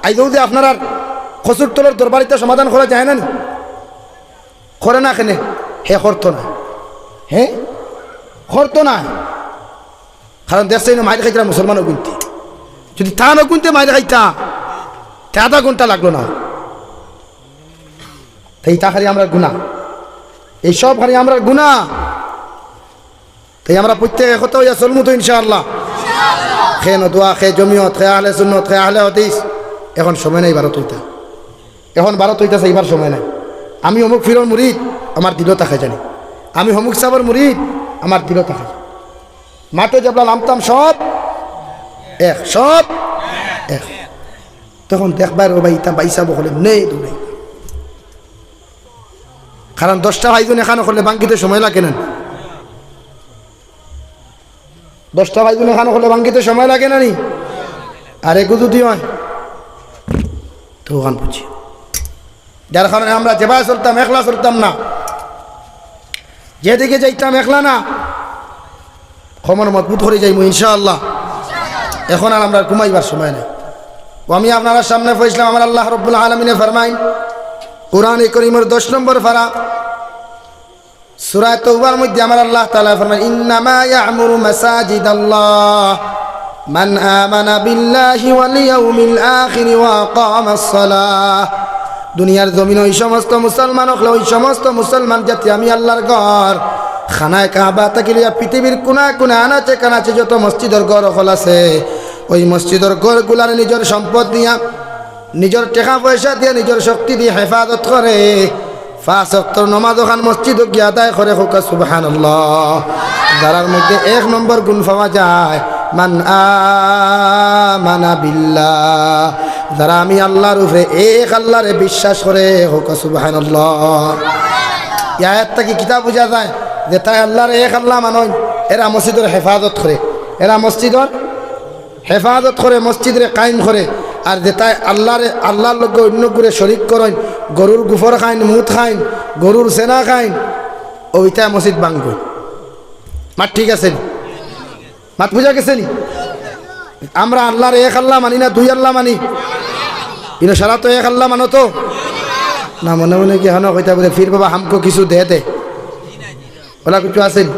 আইজও যে আপনারার কচুর তলর দরবারিতা সমাধান করা যায় না নি? করে না কেনে? হে করতো না, হে করতো না। কারণ দেখছে না মাইর খাইতরা মুসলমানও গুনতে, যদি তা না গুনতে মাইর খাইতা, তে আধা ঘন্টা লাগলো না। তাই তা খালি আমরার গুনা, এই সব খালি আমরার গুনা। তাই আমরা প্রত্যেকে একতা হইয়া চলমু তো ইনশাআল্লাহ। খে নদুয়া, খে জমিয়ত, খে আহলে সুন্নত, খে আহলে হাদিস। এখন সময় নাই ভারত হইতা, এখন ভারত হইতাছে এইবার সময় নাই। আমি অমুক ফিরর মুরিদ, আমার দিলো থাকে জানি। আমি অমুক সাবর মুরিদ, আমার দিলো থাকে জানি। মাঠো যেবলা নামতাম সব এক, সব এক। তখন দেখবার ও ভাই, ইতা ভাইসাব হলে নেই দূরে। কারণ দশটা ভাইজন এখানো করলে বাঙ্গিতে সময় লাগে না। দশটা ভাইজন এখানো করলে বাঙ্গিতে সময় লাগে না নি? আর এগু যদি হয়, তো ওখান বুঝি। যার কারণে আমরা যেভাবে চলতাম, একলা চলতাম না, যেদিকে যাইতাম একলা না, খমর মজবুত করি যাইমু ইনশাআল্লাহ। এখন আর আমরা ঘুমাইবার সময় নাই। ও আমি আপনারার সামনে পড়ছিলাম, আমার আল্লাহ রব্বুল আলামিনে ফরমাইন, কোরআনে করিমর দশ নম্বর পারা, সূরা তওবার মধ্যে আমার আল্লাহ তাআলা ফরমাইন, "ইন্নামা ইয়া'মুরু মাসাজিদাল্লাহ মান আমানা বিল্লাহি ওয়াল ইয়াউমিল আখিরি ওয়া আকামাস সালাহ।" দুনিয়ার জমিনে ওই সমস্ত মুসলমান হকলে, ওই সমস্ত মুসলমান জাতি আমি আল্লাহর ঘর, খানায় কাবা থাকি লইয়া পৃথিবীর কোনায় কোনায় আনাচে কানাচে যত মসজিদর ঘর হকল আছে, ওই মসজিদর ঘরগুলারে নিজর সম্পদ দিয়া, নিজর টেকা পয়সা দিয়া, নিজর শক্তি দিয়া হেফাজত করে, পাঁচ ওয়াক্তর নমাজ ওখান মসজিদো গিয়া আদায় করে, কউক্কা সুবহানাল্লাহ। যারার মধ্যে এক নম্বর গুণ পাওয়া যায়, মান আমানা বিল্লাহ, যারা আমি আল্লাহর উপরে এক আল্লাহরে বিশ্বাস করে, কউক্কা সুবহানাল্লাহ। এই আয়াত থাকি কিতা বুঝা যায়? যেতায় আল্লাহরে এক আল্লাহ মানইন, এরা মসজিদর হেফাজত করে, এরা মসজিদর হেফাজত করে, মসজিদরে কায়েম করে। আর যেতায় আল্লাহরে, আল্লাহর লগে অইন্যগুরে শরিক করইন, গরুর গুফর খাইন, মুত খাইন, গরুর সেনা খাইন, অউ ইতায় মসজিদ ভাঙ্গইন। মাত ঠিক আছে নি? মাত বুঝা গেছে নি? আমরা আল্লাহর এক আল্লাহ মানি না দুই আল্লাহ মানি? ইনো সারা তো এক আল্লাহ মানো তো? না, মনে মনে কি হনো কইতা বলে, "ফির বাবা হামকো কিছু দে দে।" ওলা কিছু আছে নি?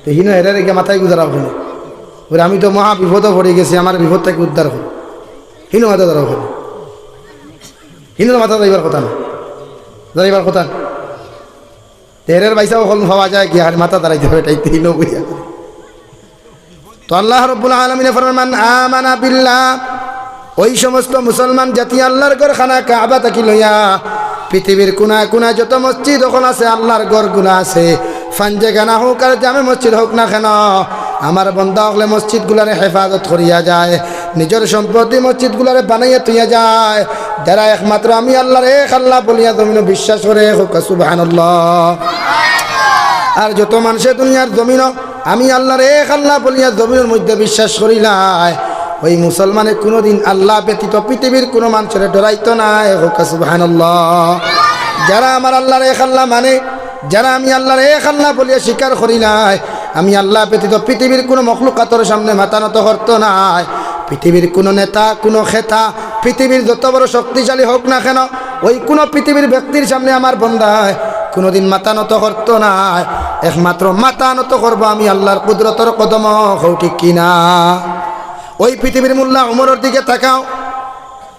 তো হিনো হেরে রেখে মাথায় গুজারা ওখানে। বলে, "আমি তো মহা বিপদে পড়ে গেছি, আমার বিপদ থেকে উদ্ধার করো।" হিনো মাথা ধরা ওখানে। হিনো মাথা যাইবার কথা না। যাইবার কথা না। তেরের পয়সাও হল পাওয়া যায় কি? আর মাথা দাঁড়াইতে হবে, এটাই তিনও বইয়া। তো আল্লাহ রাব্বুল আলামিনে ফরমান, "মান আমানা বিল্লাহ", ওই সমস্ত মুসলমান জাতি আল্লাহর ঘর খানা কাবা থাকি লইয়া পৃথিবীর কোনায় কোনায় যত মসজিদ অকল আছে, আল্লাহর ঘরগুলা আছে, ফাঞ্জেখানা হোক আর জামে মসজিদ হোক না কেন, আমার বন্দা অকলে মসজিদগুলারে হেফাজত করিয়া যায়, নিজর সম্পত্তি মসজিদগুলারে বানাইয়া থইয়া যায়, যারা একমাত্র আমি আল্লাহর এক আল্লাহ বলিয়া জমিনো বিশ্বাস করে, কউক্কা সুবহানাল্লাহ। আর যত মানষে দুনিয়ার জমিনো আমি আল্লাহর এক আল্লাহ বলিয়া জমিনর মধ্যে বিশ্বাস করিলায়, ওই মুসলমানে কুনুদিন আল্লাহ ব্যতীত পৃথিবীর কুনু মানষরে ডরাইতো নায়, কউক্কা সুবহানাল্লাহ। যারা আমার আল্লাহর এক আল্লাহ মানে, যারা আমি আল্লাহর এক আল্লাহ বলিয়া স্বীকার করিলায়, আমি আল্লাহ ব্যতীত পৃথিবীর কুনু মখলুকাতর সামনে মাথা নত করতো নায়। পৃথিবীর কুনু নেতা, কুনু খেতা, পৃথিবীর যত বড় শক্তিশালী হোক না কেন, ওই কুনু পৃথিবীর ব্যক্তির সামনে আমার বন্দায় কুনুদিন মাথা নত করতো নায়। একমাত্র মাথা নত করবো আমি আল্লাহর কুদরতর কদমো, কও ঠিক কি না? ওই পৃথিবীর মোল্লা ওমরর দিকে তাকাও,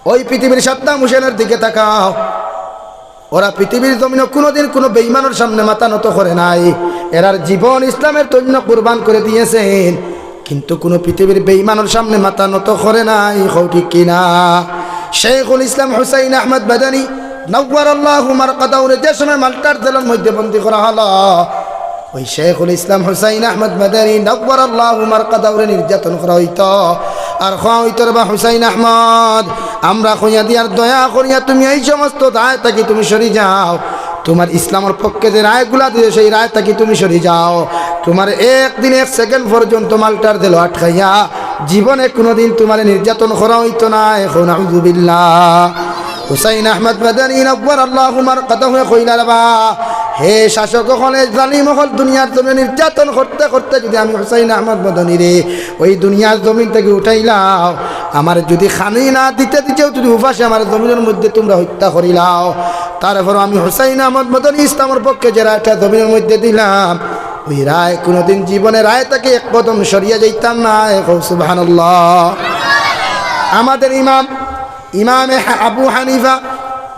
ওই পৃথিবীর সাদ্দাম হুসেনর দিকে তাকাও। ওরা পৃথিবীর জমিনো কুনুদিন কুনু বেইমানর সামনে মাথা নত করে নাই। এরার জীবন ইসলামের জন্য কুরবান করে দিয়েছেন, কিন্তু কুনু পৃথিবীর বেইমানর সামনে মাথা নত করে নাই। কও ঠিক কি না? শেখুল ইসলাম হুসাইন আহমদ মাদানী নাওয়ারাল্লাহু মারকাদাহুরে যে সময় মাল্টার জেলর মধ্যে বন্দী করা হলো, ওই শেখুল ইসলাম হুসাইন আহমদ মাদানী নাওয়ারাল্লাহু মারকাদাহুরে নির্যাতন করা হইতো। আর কওয়া হইতো, "রে বা হুসাইন আহমদ, আমরা কইয়া দিয়ার দয়া করিয়া তুমি এই সমস্ত দায় থাকি তুমি সরি যাও, তুমার ইসলামর পক্ষে যে রায়গুলা দিছে সেই রায় থাকি তুমি সরি যাও, তুমার এক দিন এক সেকেন্ড পর্যন্ত মাল্টার জেলো আটকাইয়া জীবনে কুনুদিন তুমারে নির্যাতন করা হইতো নায়।" কও নাউজুবিল্লাহ। হুসাইন আহমদ মাদানী নাওয়ারাল্লাহু মারকাদাহুয়ে কইলা, "রে বা, হে শাসক অকল, হে জালিম অকল, দুনিয়ার জমিনো নির্যাতন করতে করতে যদি আমি হুসাইন আহমদ মাদানীরে ওই দুনিয়ার জমিন থাকি উঠাইলাও, আমারে যদি খানি না দিতে দিতেও যদি উপাসে আমার জমিনর মধ্যে তুমরা হত্যা করিলাও, তারপরও আমি হুসাইন আহমদ মাদানী ইসলামর পক্ষে যে রায়টা জমিনর মধ্যে দিলাম, ওই রায় কুনুদিন জীবনে রায় থাকি এক কদম সরিয়া যাইতাম নায়।" কও সুবহানাল্লাহ। আমাদের ইমাম ইমামে হা-, আবু হানিফা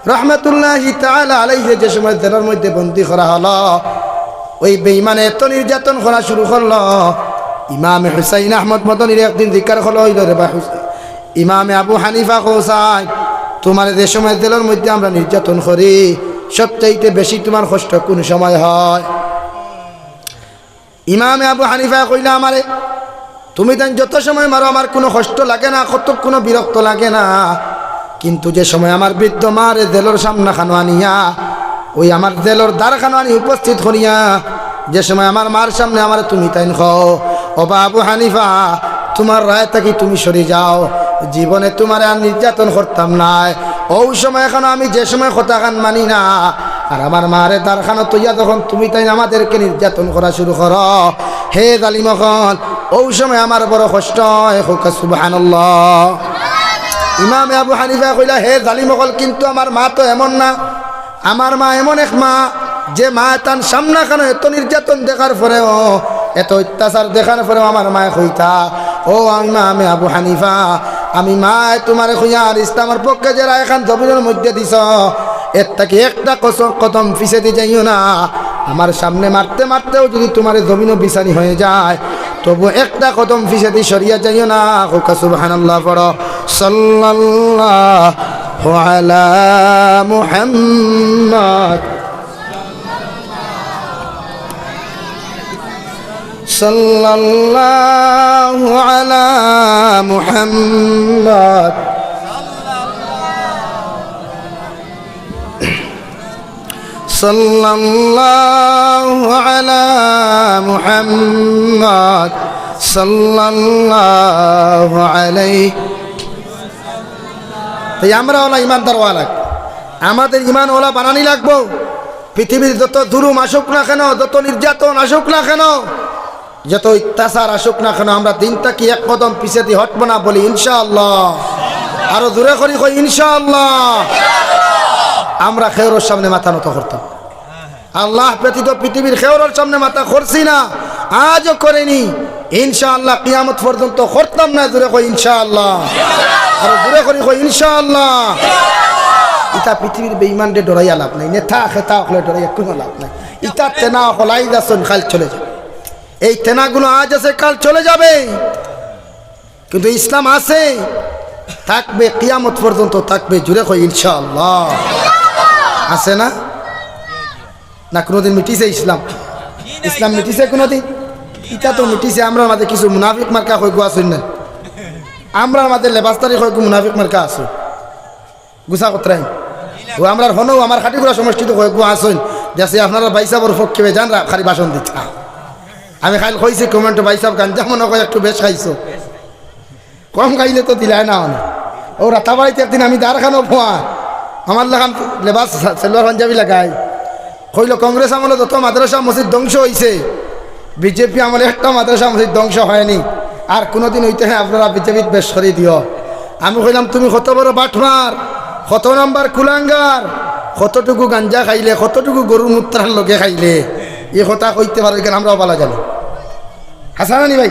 রহমতুল্লাহি তাআলা আলাইহি যে সময় জেলর মধ্যে বন্দী করা হলো, ওই বেইমানে এত নির্যাতন করা শুরু করলো, ইমামে হুসাইন আহমদ মাদানীরে একদিন জিকার করা হইলো, "রে বা হুস-, ইমামে আবু হানিফা কও চাই, তুমারে যে সময় জেলর মধ্যে আমরা নির্যাতন করি, সবচাইতে বেশি তুমার কষ্ট কুন সময় হয়?" ইমামে আবু হানিফায় কইলা, "আমারে তুমি তাইন যত সময় মারো আমার কুনু কষ্ট লাগে না, কত কুনু বিরক্ত লাগে না, কিন্তু যে সময় আমার বৃদ্ধ মারে জেলর সামনাখানো আনিয়া, ওই আমার জেলর দ্বারখানো আনি উপস্থিত করিয়া, যে সময় আমার মার সামনে আমারে তুমি তাইন কও, 'ও বা আবু হানিফা, তুমার রায় থাকি তুমি সরি যাও, জীবনে তুমারে আর নির্যাতন করতাম নায়,' ওউ সময় অখন আমি যে সময় কথাখান মানি না, আর আমার মারে দ্বারখানো থইয়া যখন তুমি তাইন আমাদেরকে নির্যাতন করা শুরু করো, হে জালিম অকল, ওউ সময় আমার বড় কষ্ট হয়।" কউক্কা সুবহানাল্লাহ। ইমামে আবু হানিফায় কইলা, "হে জালিম অকল, কিন্তু আমার মা তো এমন না। আমার মা এমন এক মা, যে মায় তান সামনাখানো এত নির্যাতন দেখার পরেও, এত অত্যাচার দেখার পরেও আমার মায় কইতা, 'ও ইমামে আবু হানিফা, আমি মায় তুমারে কইয়ার ইসলামর পক্ষে যে রায়খান জমিনর মধ্যে দিছো, এর থাকি একটা কস-, কদম পিছেদি যাইও না। আমার সামনে মারতে মারতেও যদি তুমারে জমিনো বিছানি হয়ে যায়, তবু একটা কদম পিছেদি সরিয়া যাইও না।'" কউক্কা সুবহানাল্লাহ পড়ো। সাল্লাল্লাহু আলা মুহাম্মদ। সাল্লাল্লাহু আলা মুহাম্মদ। সাল্লাল্লাহু আলা মুহাম্মদ। সাল্লাল্লাহু আলাইহি। তাই আমরা ওলা ইমানদার ওয়ালা, আমাদের ইমান ওলা বানানি লাগবো। পৃথিবীর যত জুলুম আসুক না কেন, যত নির্যাতন আসুক না কেন, যত অত্যাচার আসুক না কেন, আমরা দিন থাকি এক কদম পিছেদি হটবো না, বলি ইনশাআল্লাহ। আরো জোরে করি কই ইনশাআল্লাহ। আমরা কেউরর সামনে মাথা নত করতাম, আল্লাহ ব্যতীত পৃথিবীর কেউরর সামনে মাথা করছি না, আজও করিনি, ইনশাআল্লাহ কিয়ামত পর্যন্ত করতাম না। জোরে কই ইনশাআল্লাহ। আরো জোরে করি কই ইনশাআল্লাহ। ইতা পৃথিবীর বেঈমানরে ডরাইয়া লাভ নাই, নেতা খেতা অকলরে ডরাইয়া কুনু লাভ নাই। ইতা তেনা অকল আইজ আছইন, কাইল চলে যাইবা। এই তেনাগুলো আজ আছে, কাইল চলে যাইবা, কিন্তু ইসলাম আছে, থাকবে, কিয়ামত পর্যন্ত থাকবে। জোরে কই ইনশাআল্লাহ। আছে না? না, কুনুদিন মিটিছে ইসলাম? ইসলাম মিটিছে কুনুদিন? ইতা তো মিটিছে। আমরার মাঝে কিছু মুনাফিক মার্কা কয়গু আছইন না, আমরার মাঝে লেবাসদারি কয়গু মুনাফিক মার্কা আছে। গুছা কতরাই। ও আমরার হনো, আমার খাটিগুড়া সমষ্টিত কয়গু আছইন, দেশে আপনারা ভাইসাবর পক্ষে বেজান রা-, খালি ভাষণ দিতা। আমি কাইল কইছি comment, ভাইসাব গাঞ্জা মনে কয় একটু বেশ খাইছো, কম খাইলে তো দিলায় না অনে। ও রাতাবাড়িত একদিন আমি দারখানো ফোয়া, আমার লাখান লেবাস সা-, সালোয়ার পাঞ্জাবি লাগাই, কইলো, "কংগ্রেস আমলে যত মাদ্রাসা মসজিদ ধ্বংস অইছে, বিজেপি আমলে একটা মাদ্রাসা মসজিদ ধ্বংস হয়নি, আর কুনুদিন অইতে না, আপনারা বিজেপিত বেশ করি দিও।" আমি কইলাম, "তুমি কত বড় বাটপার, কত নাম্বার কুলাঙ্গার, কতটুকু গাঞ্জা খাইলে, কতটুকু গরুর মুত্রার লগে খাইলে, ই কথা কইতে পারো, ইখান আমরাও ভালা জানি।" হাছা না নি ভাই?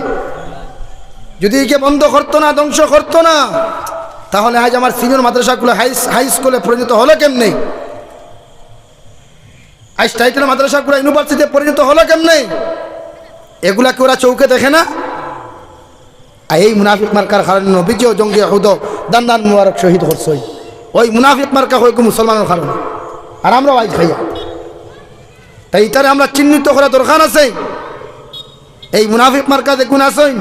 যদি ইগে বন্ধ করতো না, ধ্বংস করতো না, তাহলে আইজ আমার সিনিয়র মাদ্রাসাগুলা হাই, হাই স্কুলে পরিণত হলো কেমনে? আইজ টাইটেল মাদ্রাসাগুলা ইউনিভার্সিটিতে পরিণত হলো কেমনে? এগুলা কি ওরা চউখে দেখে না? আর এই মুনাফিক মার্কার কারণে নবীজিও জঙ্গে উহুদো দান্দান মুবারক শহীদ করছইন। ওই মুনাফিক মার্কা কয়গু মুসলমানর কারণে। আর আমরাও আইজ খাইয়া। তাই ইতারে আমরা চিহ্নিত করা দরকার আছে। এই মুনাফিক মার্কা যেগুন আছইন,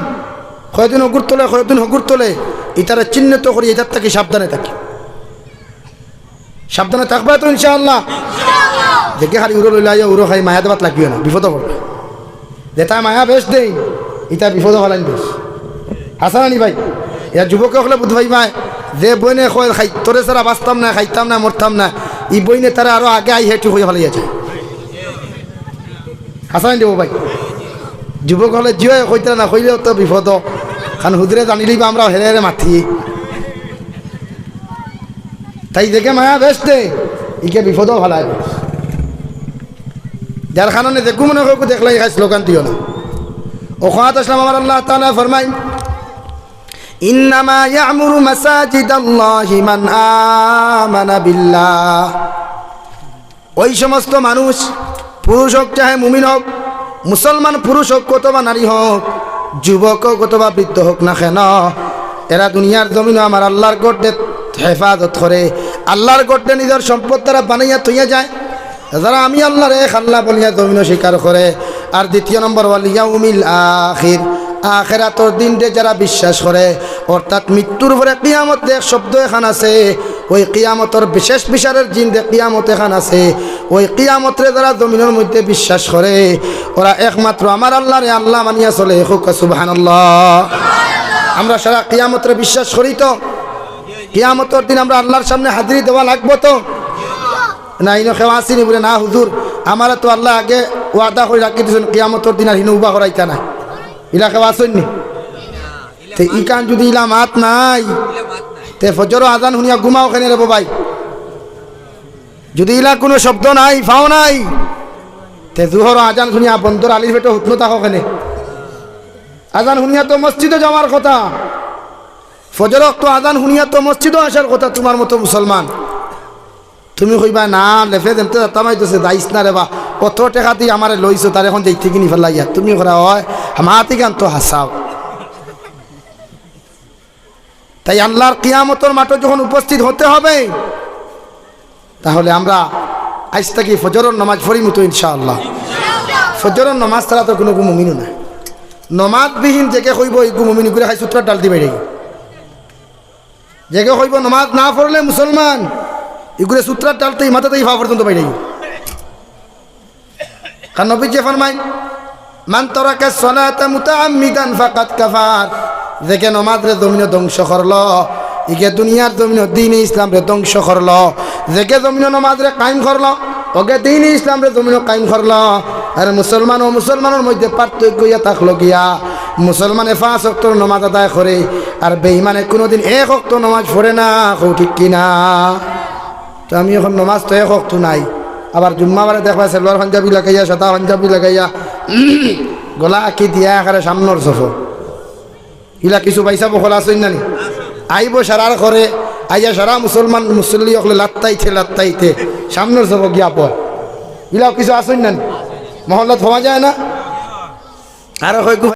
কয়দিন অগুর তলে, কয়দিন হগুর তলে, ইতারে চিহ্নিত করি, ইতার থাকি সাবধানে থাকি। সাবধানে থাকবা তো ইনশাআল্লাহ। দেখে খালি উরো লইলা আইয়া উরো খাই, মায়া দেওয়াত লাগিও না, বিপদো পড়বা। যেটা মায়া বেশ দেই, ইতা বিপদো ফালাইন বেশ। হাছা না নি ভাই? ইয়া যুবক অকলে বুঝ পাইবা, যে বইনে কয়, "খাই, তোরে ছাড়া বাঁচতাম না, খাইতাম না, মরতাম না", ই বইনে তারা আরো আগে আই হেঁটু কইয়া ফালাইয়া যায়। হাছা না নি রে ভাই? যুবক অকলে জিও কইতা না, কইলেও তো বিপদ। কারণ হুদুরে জানিলেই বা আমরা হেরে হেরে মাতি। তাই দেখে মায়া বেশ দে, ইগে বিপদো ফালায়। যার কারণে দেখু মনে কয় দেখলাই খাই স্লোগান দিও না। ও খাত আসলাম আমার আল্লাহ তাআলা ফরমাইন, "ইন্নামা ইয়া'মুরু মাসাজিদাল্লাহি মান আমানা বিল্লাহ।" ওই সমস্ত মানুষ, পুরুষ হোক চাহে মুমিন হোক, মুসলমান পুরুষ হোক অথবা নারী হোক, যুবক হোক অথবা বৃদ্ধ হোক না কেন, এরা দুনিয়ার জমিনো আমার আল্লাহর ঘররে হেফাজত করে, আল্লাহর ঘররে নিজর সম্পদ তারা বানাইয়া থইয়া যায়। যারা আমি আল্লাহরে এক আল্লাহ বলিয়া জমিনো স্বীকার করে, আর দ্বিতীয় নম্বর ওয়াল ইয়াউমিল আখির, আখেরাতর দিনরে যারা বিশ্বাস করে, অর্থাৎ মৃত্যুর পরে কিয়ামত এক শব্দ এখান আছে, ওই কিয়ামতর বিশেষ বিচারের দিন যে কিয়ামত এখান আছে, ওই কিয়ামতরে যারা জমিনর মধ্যে বিশ্বাস করে, ওরা একমাত্র আমার আল্লাহরে আল্লাহ মানিয়া চলে। কউক্কা সুবহানাল্লাহ। আমরা সারা কিয়ামতরে বিশ্বাস করি তো? কিয়ামতর দিন আমরা আল্লাহর সামনে হাজিরি দেওয়া লাগবো তো? না, ইনো কেউ আসেনি বলে, "না হুজুর, আমারে তো আল্লাহ আগে ওয়াদা করি রাখি দিছইন, কিয়ামতর দিন আর হিনো উবা করাইতা না।" ইলা কেউ আসেননি? তে ইখান যদি ইলা মাত নাই, তে ফজরর আজান হুনিয়া ঘুমাও কেনে রে বাবাই? যদি ইলা কুনু শব্দ নাই, ফাও নাই, তে জুহরর আজান হুনিয়া বন্দর আলির পেটো হুতনো থাকো কেনে? আজান হুনিয়া তো মসজিদো যাওয়ার কথা, ফজরর অক্ত আজান হুনিয়া তো মসজিদো আসার কথা তুমার মতো মুসলমান। তুমি কইবা, "না, লেফে যেমতে যাতাম আইতেছে, যাইস না রে বা, অত টেকা দি আমারে লইছো, তার এখন যাইতে কিনি ফেলাইয়া।" তুমি করা হয়, হামাতি গান তো হাসাও। তাই আল্লাহর কিয়ামতর মাঠে যখন উপস্থিত হতে হবে, তাহলে আমরা আইজ থাকি ফজরর নামাজ পড়িমু তো ইনশাআল্লাহ। ফজরর নামাজ ছাড়া তো কুনু মুমিনও না। নমাজ বিহীন যেগে কইবো, ইগু মুমিন, ইগুরে খাই সুতরার ডালদি বাইরে। যেগে কইবো নমাজ না পড়লে মুসলমান, ইগুরে সুতরার ডালতেই মাথাতেই পা পর্যন্ত বাইরে। কারণ নবীজি ফরমাইন, "মান তারাকা সলাতা মুতাআম্মিদান ফাকাদ কাফার।" যেগে নমাজরে জমিনো ধ্বংস করলো, ইগে দুনিয়ার জমিনো দ্বীনে ইসলামরে ধ্বংস করলো। যেগে জমিনো নমাজরে কায়েম করলো, ওগে দ্বীনে ইসলামরে জমিনো কায়েম করলো। আর মুসলমান ও মুসলমানর মধ্যে পার্থক্য ইয়া থাকলো গিয়া, মুসলমানে পাঁচ ওয়াক্তর নমাজ আদায় করে, আর বেঈমানে কুনুদিন এক ওয়াক্ত নমাজ পড়ে না। কও ঠিক কিনা? তো আমি অখন নমাজ তো এক ওয়াক্ত নাই, আবার জুম্মাবারে দেখবা সালোয়ার পাঞ্জাবি লাগাইয়া, সাদা পাঞ্জাবি লাগাইয়া, গলা আকি দিয়া একেবারে সামনর সফো। ইলা কিছু ভাইসাব অকল আছইন না নি? আইবো সারার ঘরে, আইয়া সারা মুসলমান মুসল্লি অকলে লাত্তাইতে লাত্তাইতে সামনর সফো গিয়া পড়। ইলাও কিছু আছইন না নি? মহল্লাত পাওয়া যায় না? আরো কয়গু